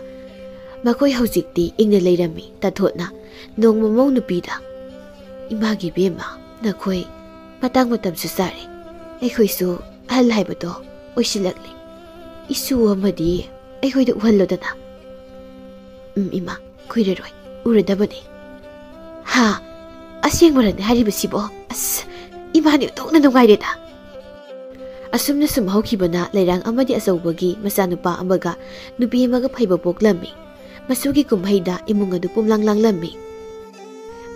ꯃꯈꯣꯏ ꯍꯧꯖꯤꯛꯇꯤ ꯏꯪꯅ ꯂꯩꯔꯝꯃꯤ꯫ ꯇꯥꯊꯣꯠꯅ ꯅꯣꯡꯃ ꯃꯧ ꯅꯨꯄꯤꯗ, "ꯏꯃꯥꯒꯤ ꯏꯕꯦꯝꯃ, ꯅꯈꯣꯏ ꯃꯇꯥꯡ ꯃꯇꯝꯁꯨ ꯆꯥꯔꯦ꯫ ꯑꯩꯈꯣꯏꯁꯨ ꯑꯍꯜ ꯍꯥꯏꯕꯗꯣ ꯑꯣꯏꯁꯤꯜꯂꯛꯂꯦ꯫ ꯏꯁꯨ ꯑꯃꯗꯤ ꯑꯩꯈꯣꯏꯗ ꯎꯍꯜꯂꯣꯗꯅ꯫" "ꯎꯝ, ꯏꯃꯥ, ꯀꯨꯏꯔꯔꯣꯏ ꯎꯔꯗꯕꯅꯤ꯫" "ꯍꯥ? ꯑꯁꯦꯡꯕꯔꯅꯦ ꯍꯥꯏꯔꯤꯕꯁꯤꯕꯣ? ꯑꯁ, ꯏꯃꯥꯅꯤ ꯑꯣꯟꯊꯣꯛꯅ ꯅꯨꯡꯉꯥꯏꯔꯦꯗ꯫" ꯑꯁꯨꯝꯅ ꯁꯨꯝ ꯍꯧꯈꯤꯕꯅ ꯂꯩꯔꯥꯡ ꯑꯃꯗꯤ ꯑꯆꯧꯕꯒꯤ ꯃꯆꯥꯅꯨꯄꯥ ꯑꯃꯒ ꯅꯨꯄꯤ ꯑꯃꯒ ꯐꯩꯕ ꯄꯣꯛꯂꯝꯃꯤ꯫ ꯃꯆꯨꯒꯤ ꯀꯨꯝꯍꯩꯗ ꯏꯃꯨꯡ ꯑꯗꯨ ꯄꯨꯝꯂꯥꯡ ꯂꯥꯡꯂꯝꯃꯤ꯫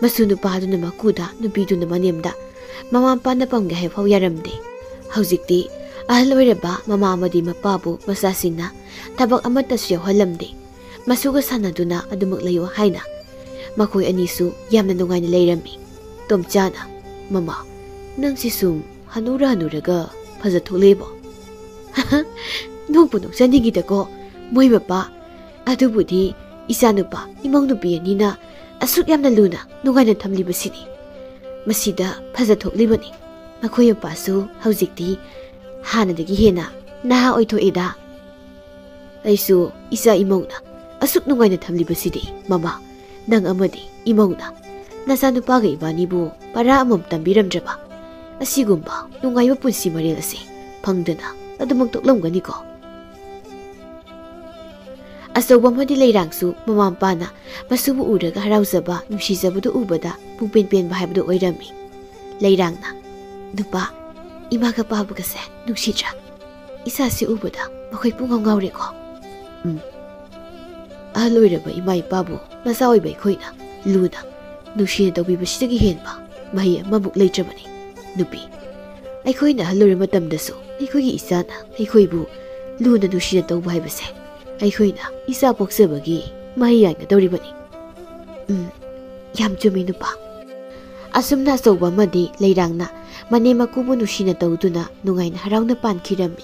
ꯃꯆꯨ ꯅꯨꯄꯥꯗꯨꯅ ꯃꯀꯨꯗ, ꯅꯨꯄꯤꯗꯨꯅ ꯃꯅꯦꯝꯗ꯫ ꯃꯃꯥ ꯃꯄꯥꯅ ꯄꯝꯒꯦ ꯍꯥꯏꯐꯥꯎ ꯌꯥꯔꯝꯗꯦ꯫ ꯍꯧꯖꯤꯛꯇꯤ ꯑꯍꯜ ꯑꯣꯏꯔꯕ ꯃꯃꯥ ꯑꯃꯗꯤ ꯃꯄꯥꯕꯨ ꯃꯆꯥꯁꯤꯡꯅ ꯊꯕꯛ ꯑꯃꯠꯇꯁꯨ ꯌꯥꯎꯍꯜꯂꯝꯗꯦ꯫ ꯃꯆꯨꯒ ꯁꯥꯟꯅꯗꯨꯅ ꯑꯗꯨꯃꯛ ꯂꯩꯌꯨ ꯍꯥꯏꯅ ꯃꯈꯣꯏ ꯑꯅꯤꯁꯨ ꯌꯥꯝꯅ ꯅꯨꯡꯉꯥꯏꯅ ꯂꯩꯔꯝꯃꯤ꯫ ꯇꯣꯝꯆꯥꯅ, "ꯃꯃꯥ, ꯅꯪꯁꯤ ꯁꯨꯝ ꯍꯅꯨꯔ ꯍꯅꯨꯔꯒ ꯐꯖ ꯊꯣꯛꯂꯛꯑꯦꯕꯣ?" ꯅꯣꯛꯄꯨ ꯅꯣꯛꯆꯅꯤꯡꯉꯤꯗꯀꯣ, ꯃꯣꯏ ꯃꯄꯥ꯫ ꯑꯗꯨꯕꯨꯗꯤ ꯏꯆꯥꯅꯨꯄꯥ ꯏꯃꯧ ꯅꯨꯄꯤ ꯑꯅꯤꯅ ꯑꯁꯨꯛ ꯌꯥꯝꯅ ꯂꯨꯅ ꯅꯨꯡꯉꯥꯏꯅ ꯊꯝꯂꯤꯕꯁꯤꯅꯤ꯫ ꯃꯁꯤꯗ ꯐꯖ ꯊꯣꯛꯂꯤꯕꯅꯤ꯫ ꯃꯈꯣꯏ ꯃꯄꯥꯁꯨ ꯍꯧꯖꯤꯛꯇꯤ ꯍꯥꯟꯅꯗꯒꯤ ꯍꯦꯟꯅ ꯅꯍꯥ ꯑꯣꯏꯊꯣꯛꯑꯦꯗ꯫ ꯑꯩꯁꯨ ꯏꯆꯥ ꯏꯃꯧꯅ ꯑꯁꯨꯛ ꯅꯨꯡꯉꯥꯏꯅ ꯊꯝꯂꯤꯕꯁꯤꯗꯤ, ꯃꯃꯥ, ꯅꯪ ꯑꯃꯗꯤ ꯏꯃꯧꯅ ꯅꯆꯥꯅꯨꯄꯥꯒ ꯏꯕꯥꯅꯤꯕꯨ ꯄꯔꯥ ꯑꯃꯃꯝ ꯇꯝꯕꯤꯔꯝꯗ꯭ꯔꯕ? ꯑꯁꯤꯒꯨꯝꯕ ꯅꯨꯡꯉꯥꯏꯕ ꯄꯨꯟꯁꯤ ꯃꯔꯦꯜ ꯑꯁꯤ ꯐꯪꯗꯅ ꯑꯗꯨꯃꯛ ꯇꯣꯛꯂꯝꯒꯅꯤꯀꯣ꯫ ꯑꯆꯧꯕ ꯑꯃꯗꯤ ꯂꯩꯔꯥꯡꯁꯨ ꯃꯃꯥ ꯃꯄꯥꯅ ꯃꯁꯨꯕꯨ ꯎꯔꯒ ꯍꯔꯥꯎꯖꯕ, ꯅꯨꯡꯁꯤꯖꯕꯗꯨ ꯎꯕꯗ ꯄꯨꯡꯄꯦꯟ ꯄꯦꯟꯕ ꯍꯥꯏꯕꯗꯨ ꯑꯣꯏꯔꯝꯃꯤ꯫ ꯂꯩꯔꯥꯡꯅ, "ꯅꯨꯄꯥ, ꯏꯃꯥꯒ ꯄꯥꯕꯒꯁꯦ ꯅꯨꯡꯁꯤꯗ꯭ꯔꯥ? ꯏꯆꯥꯁꯤ ꯎꯕꯗ ꯃꯈꯣꯏ ꯄꯨꯡꯉꯥꯎ ꯉꯥꯎꯔꯦꯀꯣ꯫" ꯎꯝ꯫ ꯑꯍꯜ ꯑꯣꯏꯔꯕ ꯏꯃꯥ ꯏꯄꯥꯕꯨ ꯃꯆꯥ ꯑꯣꯏꯕ ꯑꯩꯈꯣꯏꯅ ꯂꯨꯅ, ꯅꯨꯡꯁꯤꯅ ꯇꯧꯕꯤꯕꯁꯤꯗꯒꯤ ꯍꯦꯟꯕ ꯃꯍꯩ ꯑꯃꯃꯨꯛ ꯂꯩꯇ꯭ꯔꯕꯅꯤ꯫ ꯅꯨꯄꯤ, ꯑꯩꯈꯣꯏꯅ ꯑꯍꯜ ꯑꯣꯏꯔ ꯃꯇꯝꯗꯁꯨ ꯑꯩꯈꯣꯏꯒꯤ ꯏꯆꯥꯅ ꯑꯩꯈꯣꯏꯕꯨ ꯂꯨꯅ ꯅꯨꯡꯁꯤꯅ ꯇꯧꯕ ꯍꯥꯏꯕꯁꯦ ꯑꯩꯈꯣꯏꯅ ꯏꯆꯥ ꯄꯣꯛꯆꯕꯒꯤ ꯃꯍꯩ ꯌꯥꯟꯒꯗꯧꯔꯤꯕꯅꯤ꯫ ꯎꯝ, ꯌꯥꯝ ꯆꯨꯝꯃꯤ, ꯅꯨꯄꯥ꯫ ꯑꯁꯨꯝꯅ ꯑꯆꯧꯕ ꯑꯃꯗꯤ ꯂꯩꯔꯥꯡꯅ ꯃꯅꯦꯝ ꯃꯀꯨꯕꯨ ꯅꯨꯡꯁꯤꯅ ꯇꯧꯗꯨꯅ ꯅꯨꯡꯉꯥꯏꯅ ꯍꯔꯥꯎꯅ ꯄꯥꯟꯈꯤꯔꯝꯃꯤ꯫